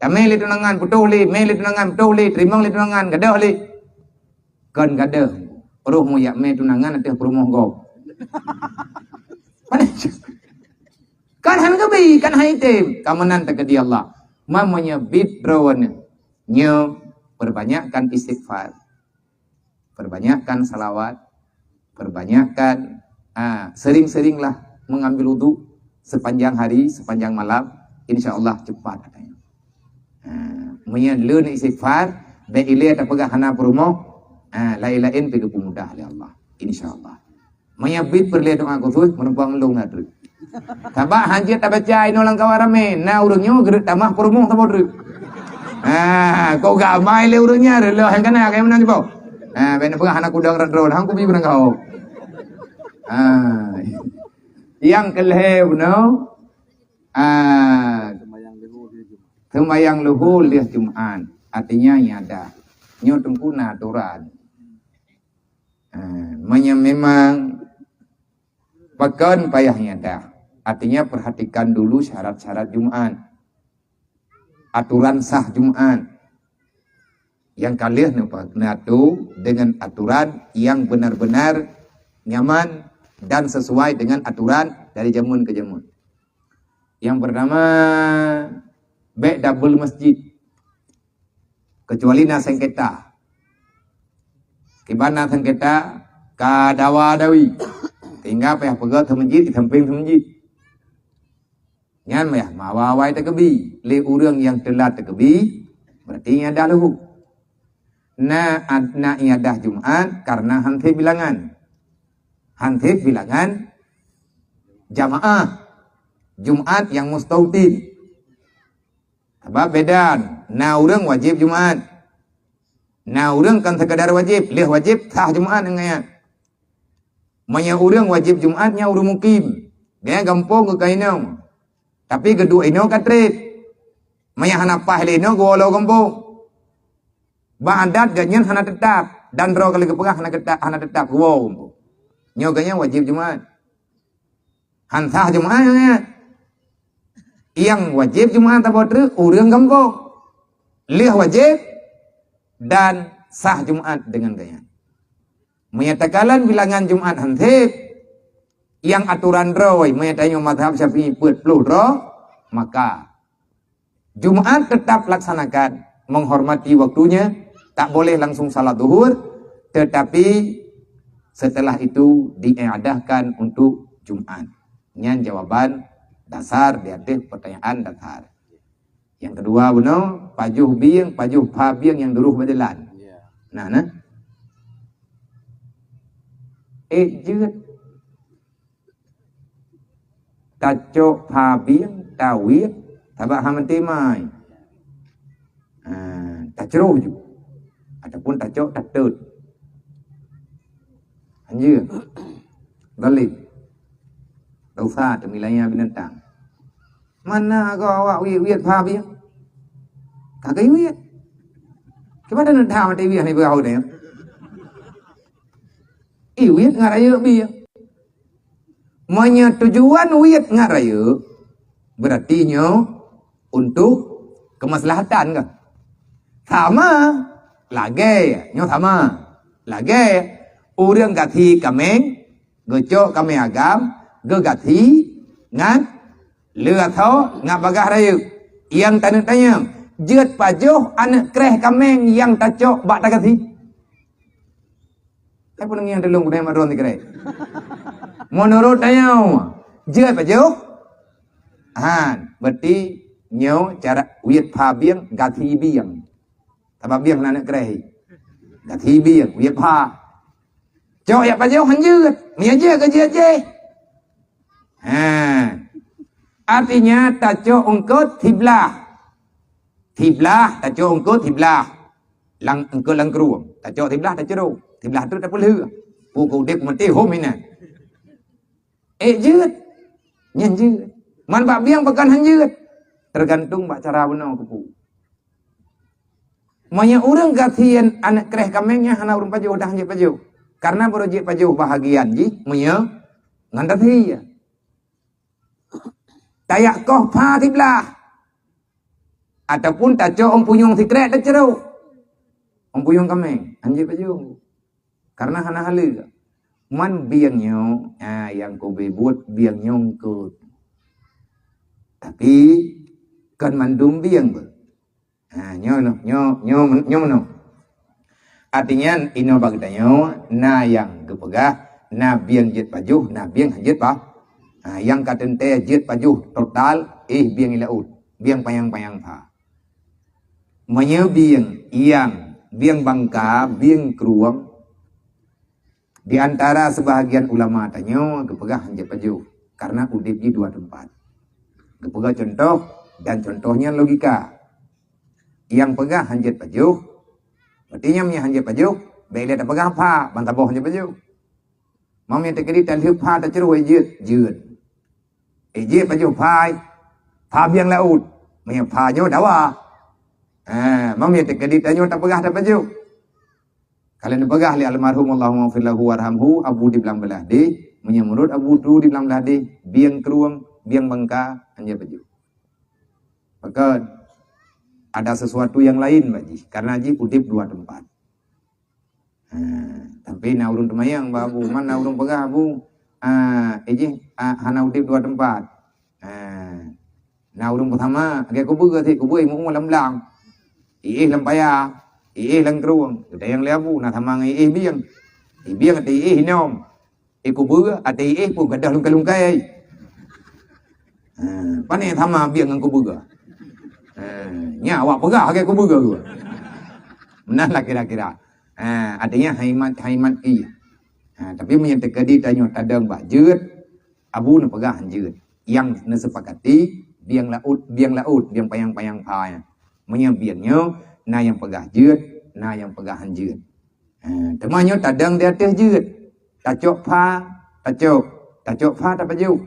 Tamé lé tunangan, putôh lé, mé lé tunangan, putôh lé, teurimong lé tunangan, gadôh lé. Kon gadôh, roh meuyak mé tunangan ateueh peurumoh gob. Kan han geubi, kan han item. Ka meunan teukeudi Allah. Meunyoe bit droeneuh, nyoe perbanyakkan istighfar. Perbanyakkan salawat. Perbanyakkan, ah, sering-seringlah mengambil wudu sepanjang hari, sepanjang malam. Insya Allah cepat katanya. Ha, meunyoe lôn istighfar, bék ilée tapeugah hana peurumoh, ha, laén-laén pih geupeumudah lé Allah. Insya Allah. Meunyoe bit peureulée doa khusus, meurumpok ngon lôn na treuk. Sabab han jeuet tabaca inoe lam kawan ramé, na ureuëng nyoe geureuek tamah peurumoh saboh treuk. Ha, kok gak amai lé ureuëng nyan, reuloh nyang kana, kaya meunan jiboh. Ha, bék neupeugah hana kudong rot droe, han kubi beurangkaho. Ha. Nyang keu lhée bunoe, Ah, seumayang luhô lheueh Jumat, artinya iadah. Nyoe teungku na atoran. Ah, meunyoe memang pakon payah iadah, artinya perhatikan dulu syarat-syarat Jumat. Atoran sah Jumat. Nyang ka lheueh neupa-, neuatur dengan atoran nyang benar-benar nyaman dan sesuai dengan atoran dari jameun ke jameun. Nyang pertama, bék double masjid. Kecuali na sengketa. Kiban na sengketa, ka dawa-dawi. Sehingga payah peugöt seumeujid di sampéng seumeujid. Nyan meuah, meuawai-awai takeubi. Lé ureuëng nyang teulat takeubi, berarti iadah luhô. Na, na iadah Jumat karena han sép bilangan. Han sép bilangan jamaah Jumat nyang mustautin. Sabab beda. Na ureuëng wajéb Jumat. Na ureuëng kon sekadar wajéb, lheueh wajéb sah Jumat ngon geuh nyan. Meunyoe ureuëng wajéb Jumat nyan ureuëng mukim, geuh nyan gampông geuh ka inong. Tapi geuduek inoe ka treb. Meunyoe hana paih lé inoe geuwoe lom gampông. Bak adat geuh nyan hana teutap, dan droe ka lheueh geupeugah hana teutap, hana teutap geuwoe gampông. Nyoe geuh nyan wajéb Jumat. Han sah Jumat nyan. Nyang wajéb Jumat saboh treuk ureuëng gampông. Lheueh wajéb dan sah Jumat deungon geuh nyan. Meunyoe takalon bilangan Jumat han seb, nyang atoran droe, meunyoe tanyoe mazhab Syafi'i peuet ploh droe, maka Jumat tetap laksanakan, menghormati waktunya, tak boleh langsung salat Zuhur, tetapi setelah itu diiadahkan untuk Jumat. Nyan jawaban dasar di ateueh pertanyaan dasar. Nyang keudua bunoe, pajoh bieng, pajoh pha bieng nyang duroh bak jalan. Ya. Nah, nah. Eh, jeuet. Tacok pha bieng, tawiet, sabab hana meutimai. Ha, tacroh ju. Ataupun tacok tatot. Anjeue. Zalim. Dosa teumilaya binatang. Mana agoe awak wiet-wiet pha bieng? Ka geuwiet. Kiban na that maté wiet hana ipeugah udeb. Iwiet ngon rayeuk bieng. Meunyoe tujuan wiet ngon rayeuk, berarti nyoe untuk kemaslahatan kan? Sama, lagée, nyoe sama. Lagée, ureuëng gathi kaméng, geucok kaméng agam, geugathi ngon le asoe ngon bagaih rayeuk. Nyang taneuk tanyong, jeuet pajoh aneuk kréh kaméng nyang tacok bak tagathi? Hai peungieng tulông keuneuk madron sikrek. Meunurot tanyoe, jeuet pajoh? Han, berarti nyoe cara wiet pha bieng, gathi bieng. Sabab bieng na aneuk kréh. Gathi bieng, wiet pha. Cok jak pajoh han jeuet. Meunyoe jeuet keu jeuet jih. Ha. Artinya tacok eungkôt siblah. Siblah, tacok eungkôt siblah. Lam, eungkôt lam krueng. Tacok siblah, tacok. Siblah tu tapeulheueh. Pu keu udeb maté hom inan. Eh, jeuet. Nyan jeuet. Man bak bieng pakon han jeuet. Tergantung bak cara bunoe keupeue. Meunyoe ureuëng gathi aneuk kréh kaméng nyan hana ureuëng pajoh, dah han jeuet pajoh. Karena barô jeuet pajoh bahagian jih meunyoe ngon gathi. Tajak koh pha siblah. Ataupun tacok ôn punyueng sikrek tacok. Ôn punyueng kaméng, han jeuet pajoh. Karena hana haleue. Man bieng nyoe, ha, nyang keubeue buet bieng nyoe eungkôt. Tapi, kon mandum bieng beuh. Ha, nyoe noh, nyoe, nyoe, nyoe meunoe. Artinya, inoe bak geutanyoe, na nyang geupeugah, na bieng jeuet pajoh, na bieng han jeuet pa-, ha, nyang ka teuntée jeuet pajoh total, éh bieng i laôt, bieng panyang-panyang pha. Meunyoe bieng, nyang, bieng bangka, bieng krueng, di antara seubahagian ulama tanyoe geupeugah han jeuet pajoh, karena udeb jih dua teumpat. Geupeugah cuntoh, dan cuntoh nyan logika. Nyang peugah han jeuet pajoh, berarti nyan meunyoe han jeuet pajoh, bék lé tapeugah pha, ban saboh han jeuet pajoh. Meunyoe teukeudi talheueh pha tacroh jeuet, jeuet. Eh, jeuet pajoh pha, pha bieng laôt. Meunyoe pha nyoe dawa. Ha, meunyoe teukeudi tanyoe tapeugah tapajoh. Ka lheueh neupeugah lé almarhum, Allahumma ghfir lahu warhamhu, Abu di Blang Beulah deh. Meunyoe meunurot Abu tu di Blang Beulah deh, bieng krueng, bieng bangka, han jeuet pajoh. Maka ada sesuatu yang lain bak jih, karena jih udeb dua teumpat. Ha, tapi na ureuëng teumayang bak Abu, man na ureuëng peugah Abu, ah, eh jih, ah, hana udeb dua teumpat. Ha, na ureuëng peusama, lagée kubeue sit, kubeue imeue lam blang. Iéh lam paya, iéh lam krueng. Geutanyong lé Abu, na sama ngon iéh bieng. Iéh bieng ateueh iéh inom. Eh, kubeue ateueh iéh pun gadôh lungkai-lungkai. Ha, pane sama bieng ngon kubeue. Ha, nya awak peugah lagée kubeue. Meunan lah kira-kira. Ha, artinya haimat, haimat iéh. Ha, tapi meunyoe teukeudi tanyoe tadong bak jeuet, Abu neupeugah jeuet. Nyang neusepakati, bieng laôt, bieng laôt, bieng panyang-panyang pha nyan. Meunyoe biet nyoe, na nyang peugah jeuet, na nyang peugah han jeuet. Ha, teuma nyoe tadong di ateueh jeuet. Tacok pha, tacok. Tacok pha tapajoh.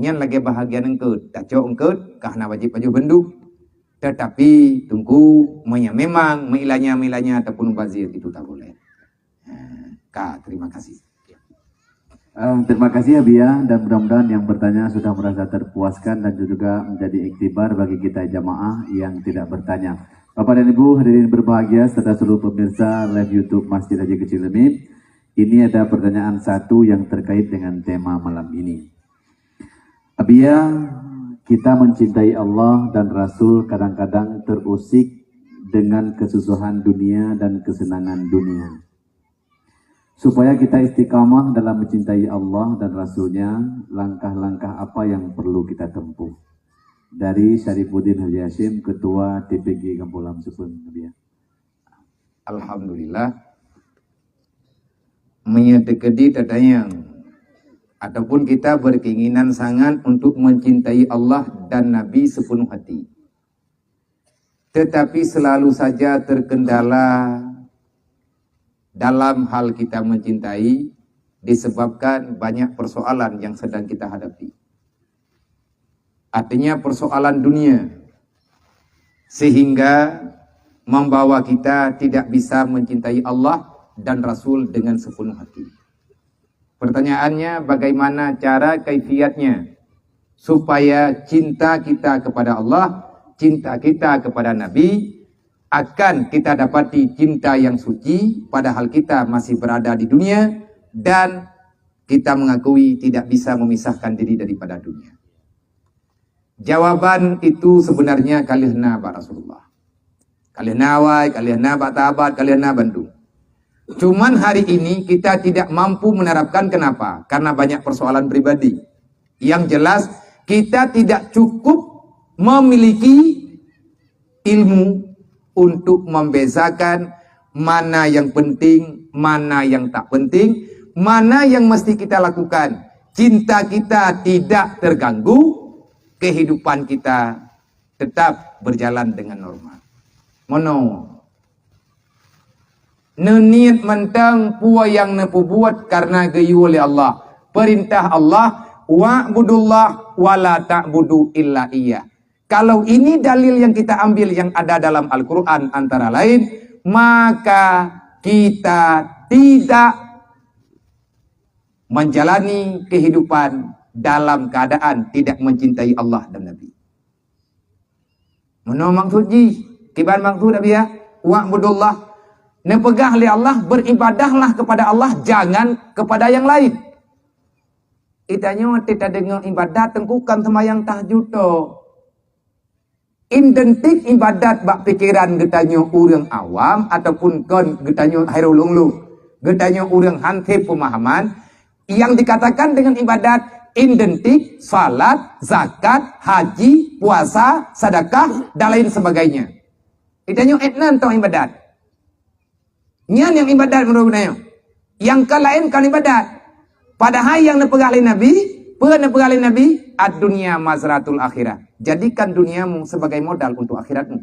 Nyan lagée bahagian eungkôt. Tacok eungkôt, ka hana wajéb pajoh bandum. Tetapi, Teungku, meunyoe memang meuilanya-meuilanya ataupun mubazir, itu tak boleh. Ha, ka, terima kasih. Eh, terima kasih Abiya, dan mudah-mudahan yang bertanya sudah merasa terpuaskan dan juga menjadi iktibar bagi kita jamaah yang tidak bertanya. Bapak dan Ibu hadirin berbahagia serta seluruh pemirsa live YouTube Masjid Haji Kecil Lemit, ini ada pertanyaan satu yang terkait dengan tema malam ini. Abiya, kita mencintai Allah dan Rasul kadang-kadang terusik dengan kesusahan dunia dan kesenangan dunia. Supaya kita istiqamah dalam mencintai Allah dan Rasul-Nya, langkah-langkah apa yang perlu kita tempuh? Dari Syarifuddin Haji Hashim, Ketua T P G Gampong Lam Supeung, Abiya. Alhamdulillah. Meunyoe teukeudi tatanyong ataupun kita berkeinginan sangat untuk mencintai Allah dan Nabi sepenuh hati, tetapi selalu saja terkendala dalam hal kita mencintai disebabkan banyak persoalan yang sedang kita hadapi. Artinya persoalan dunia, sehingga membawa kita tidak bisa mencintai Allah dan Rasul dengan sepenuh hati. Pertanyaannya, bagaimana cara kaifiatnya supaya cinta kita kepada Allah, cinta kita kepada Nabi, akan kita dapati cinta yang suci, padahal kita masih berada di dunia dan kita mengakui tidak bisa memisahkan diri daripada dunia. Jawaban itu sebenarnya ka lheueh na bak Rasulullah. Ka lheueh na awai, ka lheueh na bak sahabat, ka lheueh na bandum. Cuman hari ini kita tidak mampu menerapkan, kenapa? Karena banyak persoalan pribadi. Yang jelas, kita tidak cukup memiliki ilmu untuk membezakan mana yang penting, mana yang tak penting, mana yang mesti kita lakukan. Cinta kita tidak terganggu, kehidupan kita tetap berjalan dengan normal. Meunoe. Neuniet mantong peue nyang neupeubuet karena geuyue lé Allah. Perintah Allah, "Wa'budullah wa la ta'budu illa iyyah." Kalau ini dalil yang kita ambil yang ada dalam Al-Quran antara lain, maka kita tidak menjalani kehidupan dalam keadaan tidak mencintai Allah dan Nabi. Meunoe maksud jih, kiban maksud Nabi ya, "Wa'budullah." Neupeugah lé Allah, "Beribadahlah kepada Allah, jangan kepada yang lain." Itanyoe watée tadeungoe ibadat teungku kon seumayang tahajud tok. Identik ibadat bak pikeran geutanyoe ureuëng awam ataupun kon geutanyoe hai ulung-ulung, geutanyoe ureuëng hana peumahaman, yang dikatakan dengan ibadat identik salat, zakat, haji, puasa, sedekah, dan lain sebagainya. Itanyoe etnan tong ibadat. Nyan nyang ibadat meunurot geutanyoe. Nyang ka laén kon ibadat. Padahai nyang neupeugah lé Nabi, peue neupeugah lé Nabi? "Ad-dunya mazratul akhirah." Jadikan duniamu sebagai modal untuk akhiratmu.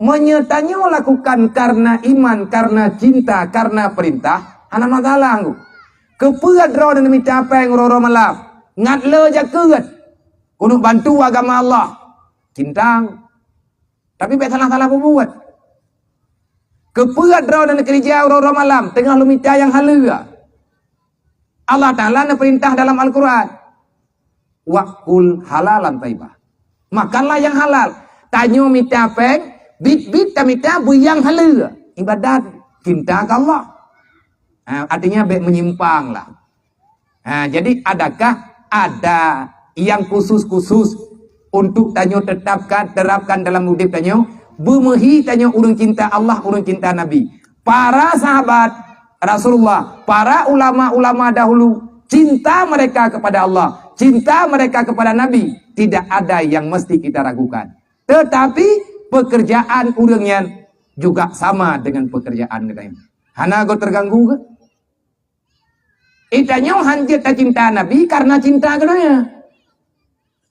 Meunyoe tanyoe lakukan karena iman, karena cinta, karena perintah, hana masalah ngku. Keupeue droeneuh mita péng roro malam, ngat le jakeuet, keuneuk bantu agama Allah? Cinta. Tapi bék salah-salah peubuet. Keupeue droeneuh neukeurija uroe-uroe malam teungoh lôn mita nyang haleue? Allah Taala neupeurintah dalam Al-Quran, "Wakul halalan thayyibah." Makanlah nyang halal. Tanyoe mita péng, biet-biet tamita beu nyang haleue. Ibadat, cinta keu Allah. Ha, artinya bék menyimpang lah. Ha, jadi adakah ada yang khusus-khusus untuk tanyoe tetapkan, terapkan dalam udeb tanyoe? Beumeuhi tanyoe ureuëng cinta Allah, ureuëng cinta Nabi. Para sahabat Rasulullah, para ulama-ulama dahulu, cinta mereka kepada Allah, cinta mereka kepada Nabi, tidak ada yang mesti kita ragukan. Tetapi pekerjaan ureuëng nyan juga sama dengan pekerjaan geutanyoe. Hana goe terganggu ke? Itanyoe hanjeuet tacinta Nabi karena cinta keu donya.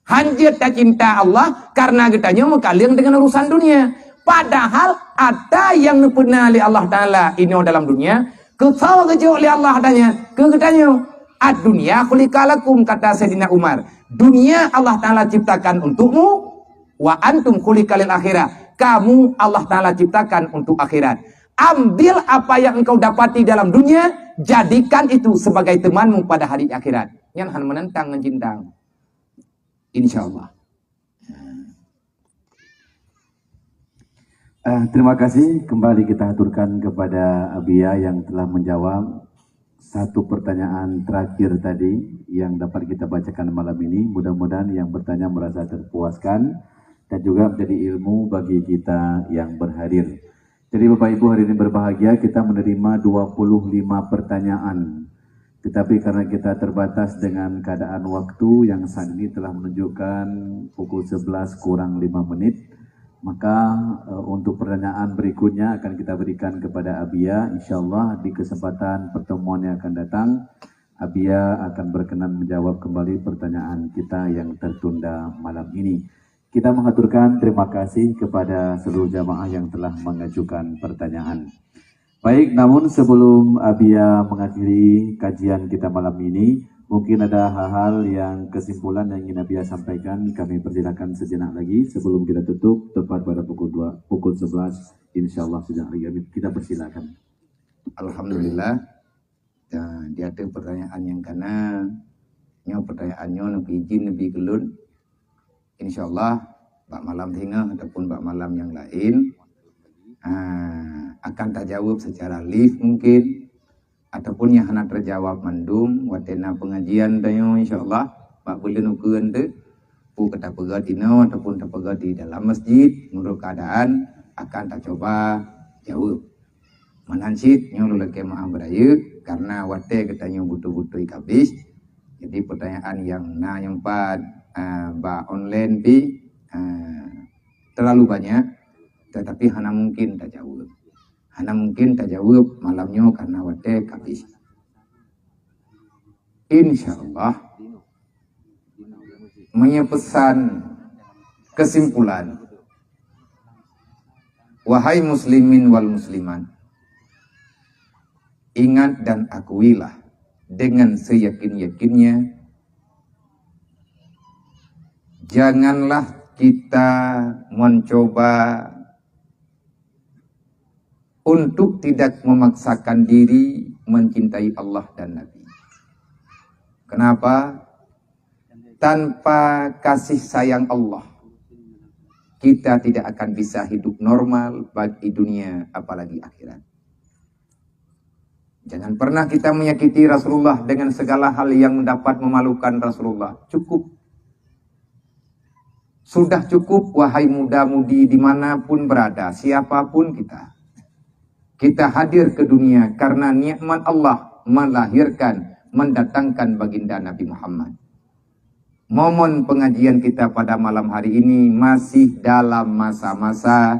Hanjeuet tacinta Allah karena geutanyoe meukaleueng dengan urusan dunia. Padahal ata nyang neupeuna lé Allah Taala inoe dalam dunia, keusoe geujok lé Allah Taala keu geutanyoe. "Ad-dunya khuliqa lakum," kata Saidina Umar. "Dunia Allah Taala ciptakan untukmu, wa antum khuliqa lil akhirah." Kamu Allah Taala ciptakan untuk akhirat. Ambil apa yang engkau dapati dalam dunia, jadikan itu sebagai temanmu pada hari akhirat. Nyan hana meunentang ngon cinta. Insya Allah. Ah, terima kasih. Kembali kita haturkan kepada Abia yang telah menjawab satu pertanyaan terakhir tadi yang dapat kita bacakan malam ini. Mudah-mudahan yang bertanya merasa terpuaskan dan juga menjadi ilmu bagi kita yang berhadir. Jadi Bapak Ibu, hari ini berbahagia kita menerima dua puluh lima pertanyaan. Tetapi karena kita terbatas dengan keadaan waktu yang saat ini telah menunjukkan pukul sebelas kurang lima menit, maka eh, untuk pertanyaan berikutnya akan kita berikan kepada Abia, insyaallah di kesempatan pertemuan yang akan datang Abia akan berkenan menjawab kembali pertanyaan kita yang tertunda malam ini. Kita menghaturkan terima kasih kepada seluruh jamaah yang telah mengajukan pertanyaan. Baik, namun sebelum Abia mengakhiri kajian kita malam ini, mungkin ada hal-hal yang kesimpulan yang ingin Abia sampaikan, kami persilakan sejenak lagi sebelum kita tutup tepat pada pukul dua, pukul sebelas, insyaallah sejenak lagi kami kita persilakan. Alhamdulillah. Ya, di ateueh pertanyaan nyang kana, nyoe pertanyaan nyoe neubri izin neubri keu lôn. Insyaallah bak malam singoh ataupun bak malam nyang laén ah, akan tajaweueb secara live mungkin, ataupun nyang hana teujaweueb mandum watée na pengajian tanyoe insyaallah bak buleuen ukeuen teuh, peue ka tapeugah inoe ataupun tapeugah di dalam masjid, meunurot keuadaan akan tacuba jaweueb. Meunan cit nyoe lôn lakée meu'ah beurayeuk karena watée geutanyoe beutôi-beutôi ka habéh. Jadi pertanyaan nyang na nyang pat ah, bak online pih ah, terlalu banyak, tetapi hana mungkin tajaweueb. Hana mungkin tajaweueb malam nyoe karena watée ka habéh. Insyaallah, meunyoe peusan kesimpulan, wahai muslimin wal muslimat, ingat dan akuilah dengan seyakin-yakinnya, janganlah kita mencoba untuk tidak memaksakan diri mencintai Allah dan Nabi. Kenapa? Tanpa kasih sayang Allah, kita tidak akan bisa hidup normal baik di dunia apalagi akhirat. Jangan pernah kita menyakiti Rasulullah dengan segala hal yang dapat memalukan Rasulullah. Cukup. Sudah cukup, wahai muda-mudi dimanapun berada, siapapun kita. Kita hadir ke dunia karena nikmat Allah melahirkan, mendatangkan baginda Nabi Muhammad. Momen pengajian kita pada malam hari ini masih dalam masa-masa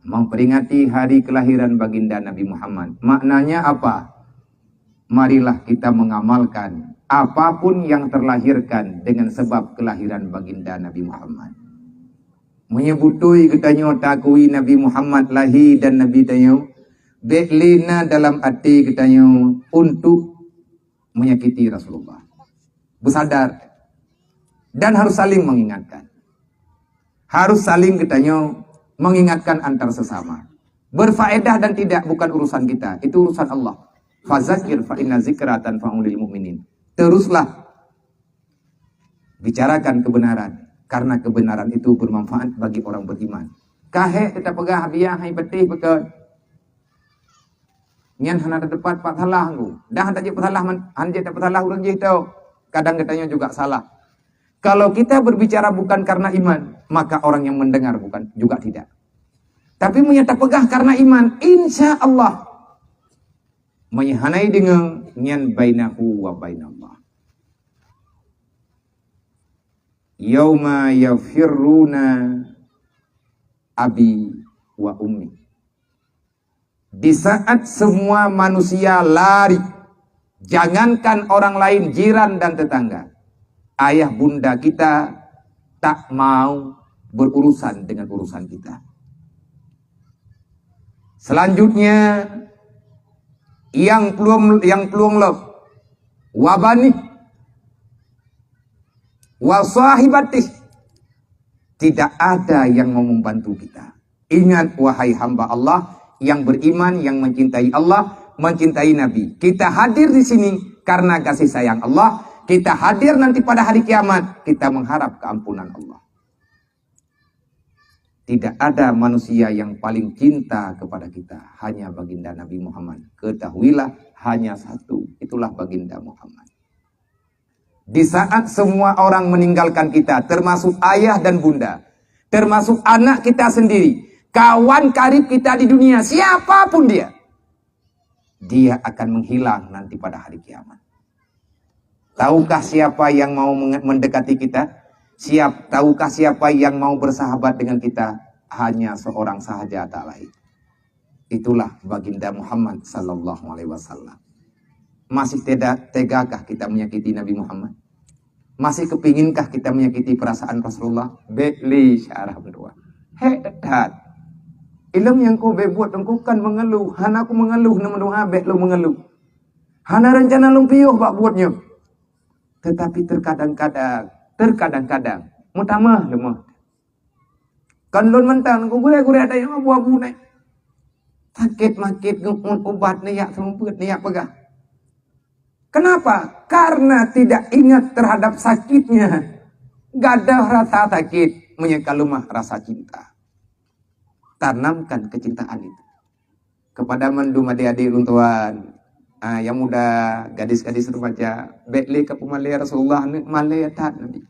memperingati hari kelahiran baginda Nabi Muhammad. Maknanya apa? Marilah kita mengamalkan apapun yang terlahirkan dengan sebab kelahiran baginda Nabi Muhammad. Meunyoe beutôi geutanyoe takui Nabi Muhammad lahé dan Nabi tanyoe, bék lé na dalam até geutanyoe untuk menyakiti Rasulullah. Beusadar dan harus saling mengingatkan. Harus saling geutanyoe mengingatkan antar sesama. Berfaedah dan tidak bukan urusan kita, itu urusan Allah. Fazakir fa inna zikra tanfa'ul mu'minin. Teruslah bicarakan kebenaran karena kebenaran itu bermanfaat bagi orang beriman. Kahé kita peugah biah hai beutih beutôi. Nyan hana tepat pat salah ngku. Dah hana jeuet peusalah hana jeuet peusalah ureuëng jih tu. Kadang geutanyoe juga salah. Kalau kita berbicara bukan karena iman, maka orang yang mendengar bukan juga tidak. Tapi meunyoe tapeugah karena iman, insya Allah meunyoe hana deungoe nyan bainahu wa bainallah. Yauma yafirruna abi wa ummi. Di saat semua manusia lari, jangankan orang lain, jiran dan tetangga, ayah bunda kita tak mau berurusan dengan urusan kita. Selanjutnya, yang plueng, yang plueng lom, wa banih, wa sahibatih, tidak ada yang mau membantu kita. Ingat, wahai hamba Allah yang beriman, yang mencintai Allah, mencintai Nabi. Kita hadir di sini karena kasih sayang Allah. Kita hadir nanti pada hari kiamat, kita mengharap keampunan Allah. Tidak ada manusia yang paling cinta kepada kita, hanya Baginda Nabi Muhammad. Ketahuilah, hanya satu, itulah Baginda Muhammad. Di saat semua orang meninggalkan kita, termasuk ayah dan bunda, termasuk anak kita sendiri, kawan karib kita di dunia, siapapun dia, dia akan menghilang nanti pada hari kiamat. Tahukah siapa yang mau menge-, mendekati kita? Siap, tahukah siapa yang mau bersahabat dengan kita? Hanya seorang sahaja, tak lain. Itulah Baginda Muhammad sallallahu alaihi wasallam. Masih tega, tegakah kita menyakiti Nabi Muhammad? Masih kepinginkah kita menyakiti perasaan Rasulullah? Bék lé syarah meudoa. Hék that. Ilong nyang ku bék buet engku kan mengeluh. Hana ku mengeluh, na meudoa bék lôn mengeluh. Hana rencana lôn piôh bak buet nyoe. Tetapi terkadang-kadang, terkadang-kadang, meutamah leumoh. Kan lôn mantong, ku gurée-gurée ada nyang abu-abu nai. Sakét makét ngon ubat, neujak seumeubeuet, neujak peugah. Kenapa? Karena tidak ingat terhadap sakitnya. Gadoh rasa sakit, meunyoe ka leumah rasa cinta. Tanamkan kecintaan itu kepada mandum adik-adik ulôn tuan. Ah, yang muda, gadis-gadis remaja, bék lé ka peumalée Rasulullah, aneuëk malée that Nabi.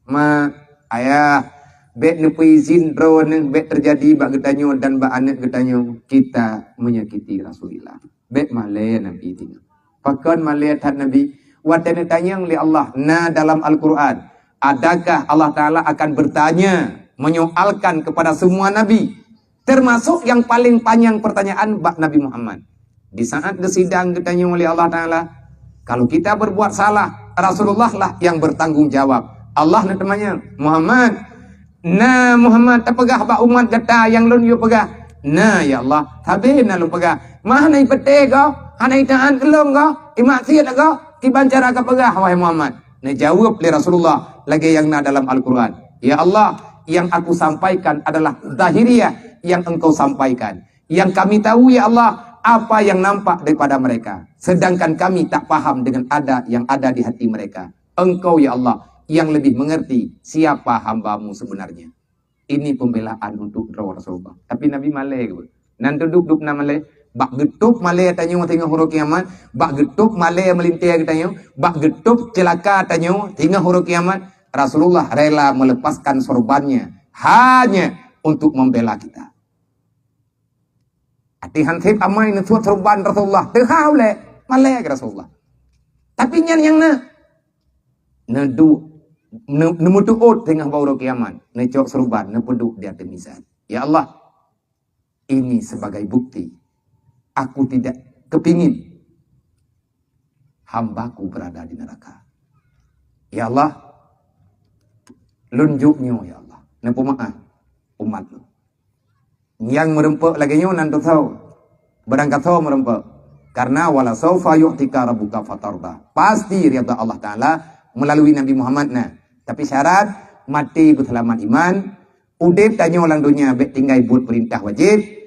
Ma, ayah, bék neupeuizin droeneuh bék teujadi bak geutanyoe dan bak aneuëk geutanyoe kita menyakiti Rasulullah. Bék malée Nabi tingoh. Pakon malée that Nabi? Watée neutanyong lé Allah, na dalam Al-Quran, adakah Allah Taala akan bertanya, menyoalkan kepada semua nabi? Termasuk yang paling panjang pertanyaan bak Nabi Muhammad. Di saat geusidang geutanyoe lé Allah Taala, kalau kita berbuat salah, Rasulullah lah yang bertanggung jawab. Allah neutanyong, "Muhammad, na Muhammad tapeugah bak umat gata nyang lôn yue peugah?" "Na, ya Allah." "Sabe na lôn peugah." "Ma hana ipeutée goe, hana itaát keu lôn goe, imaksiat goe, kiban cara kapeugah, wahai Muhammad?" Neujaweueb lé Rasulullah lagée nyang na dalam Al-Quran, "Ya Allah, yang aku sampaikan adalah zahiriah yang engkau sampaikan. Yang kami tahu, ya Allah, apa yang nampak daripada mereka. Sedangkan kami tak paham dengan ada yang ada di hati mereka. Engkau, ya Allah, yang lebih mengerti siapa hamba-Mu sebenarnya." Ini pembelaan untuk droe Rasulullah. Tapi Nabi malée keu. Nan teuduek-duek na malée. Bak geutôb malée tanyoe teungoh uroe kiamat, bak geutôb malée meulintée geutanyoe, bak geutôb ceulaka tanyoe teungoh uroe kiamat, Rasulullah rela melepaskan sorbannya hanya untuk membela kita. Até han sép amai neusuet sorban Rasulullah, teuhah ulée, malée keu Rasulullah. Tapi nyan nyang na, neuduek, neu-, neumeutuot teungoh bak uroe kiamat, neucok sorban, neupeuduek di ateueh mizan. Ya Allah, ini sebagai bukti, aku tidak kepingin hamba-Ku berada di neraka. Ya Allah, lôn jok nyoe, ya Allah, neupeumaáh umat lôn. Nyang meureumpok lagée nyoe nan teusoe, barangkasoe meureumpok. Karena, "Wala saufa yu'tika rabbuka fatarda." Pasti ridha Allah Taala melalui Nabi Muhammad na. Tapi syarat, maté beuseulamat iman, udeb tanyoe lam donya bék tinggai buet peurintah wajéb.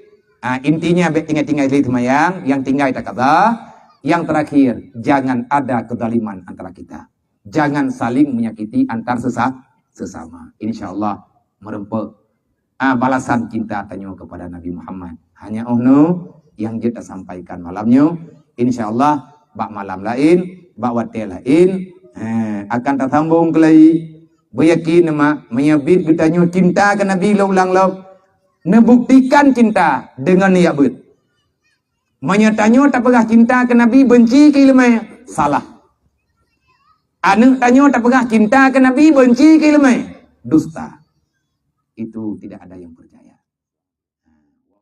Ah, intinya bék tinggai-tinggai lé seumayang, nyang tinggai takabah. Yang terakhir, jangan ada kezaliman antara kita. Jangan saling menyakiti antar sesa-, sesama. Insya Allah meureumpok, ah, balasan cinta tanyoe kepada Nabi Muhammad. Hanya 'oh noe nyang jeuet tasampaikan malam nyoe. Insya Allah bak malam laén, bak watée laén, eh, akan tasambong keulai. Beuyakin mak, meunyoe biet geutanyoe cinta keu Nabi lom ulang lom, neubuktikan cinta deungon neujak beuet. Meunyoe tanyoe tapeugah cinta keu Nabi, beunci keu iéleumé, salah. Aneuëk tanyoe tapeugah cinta keu Nabi, beunci keu iéleumé, dusta. Itu tidak ada yang percaya.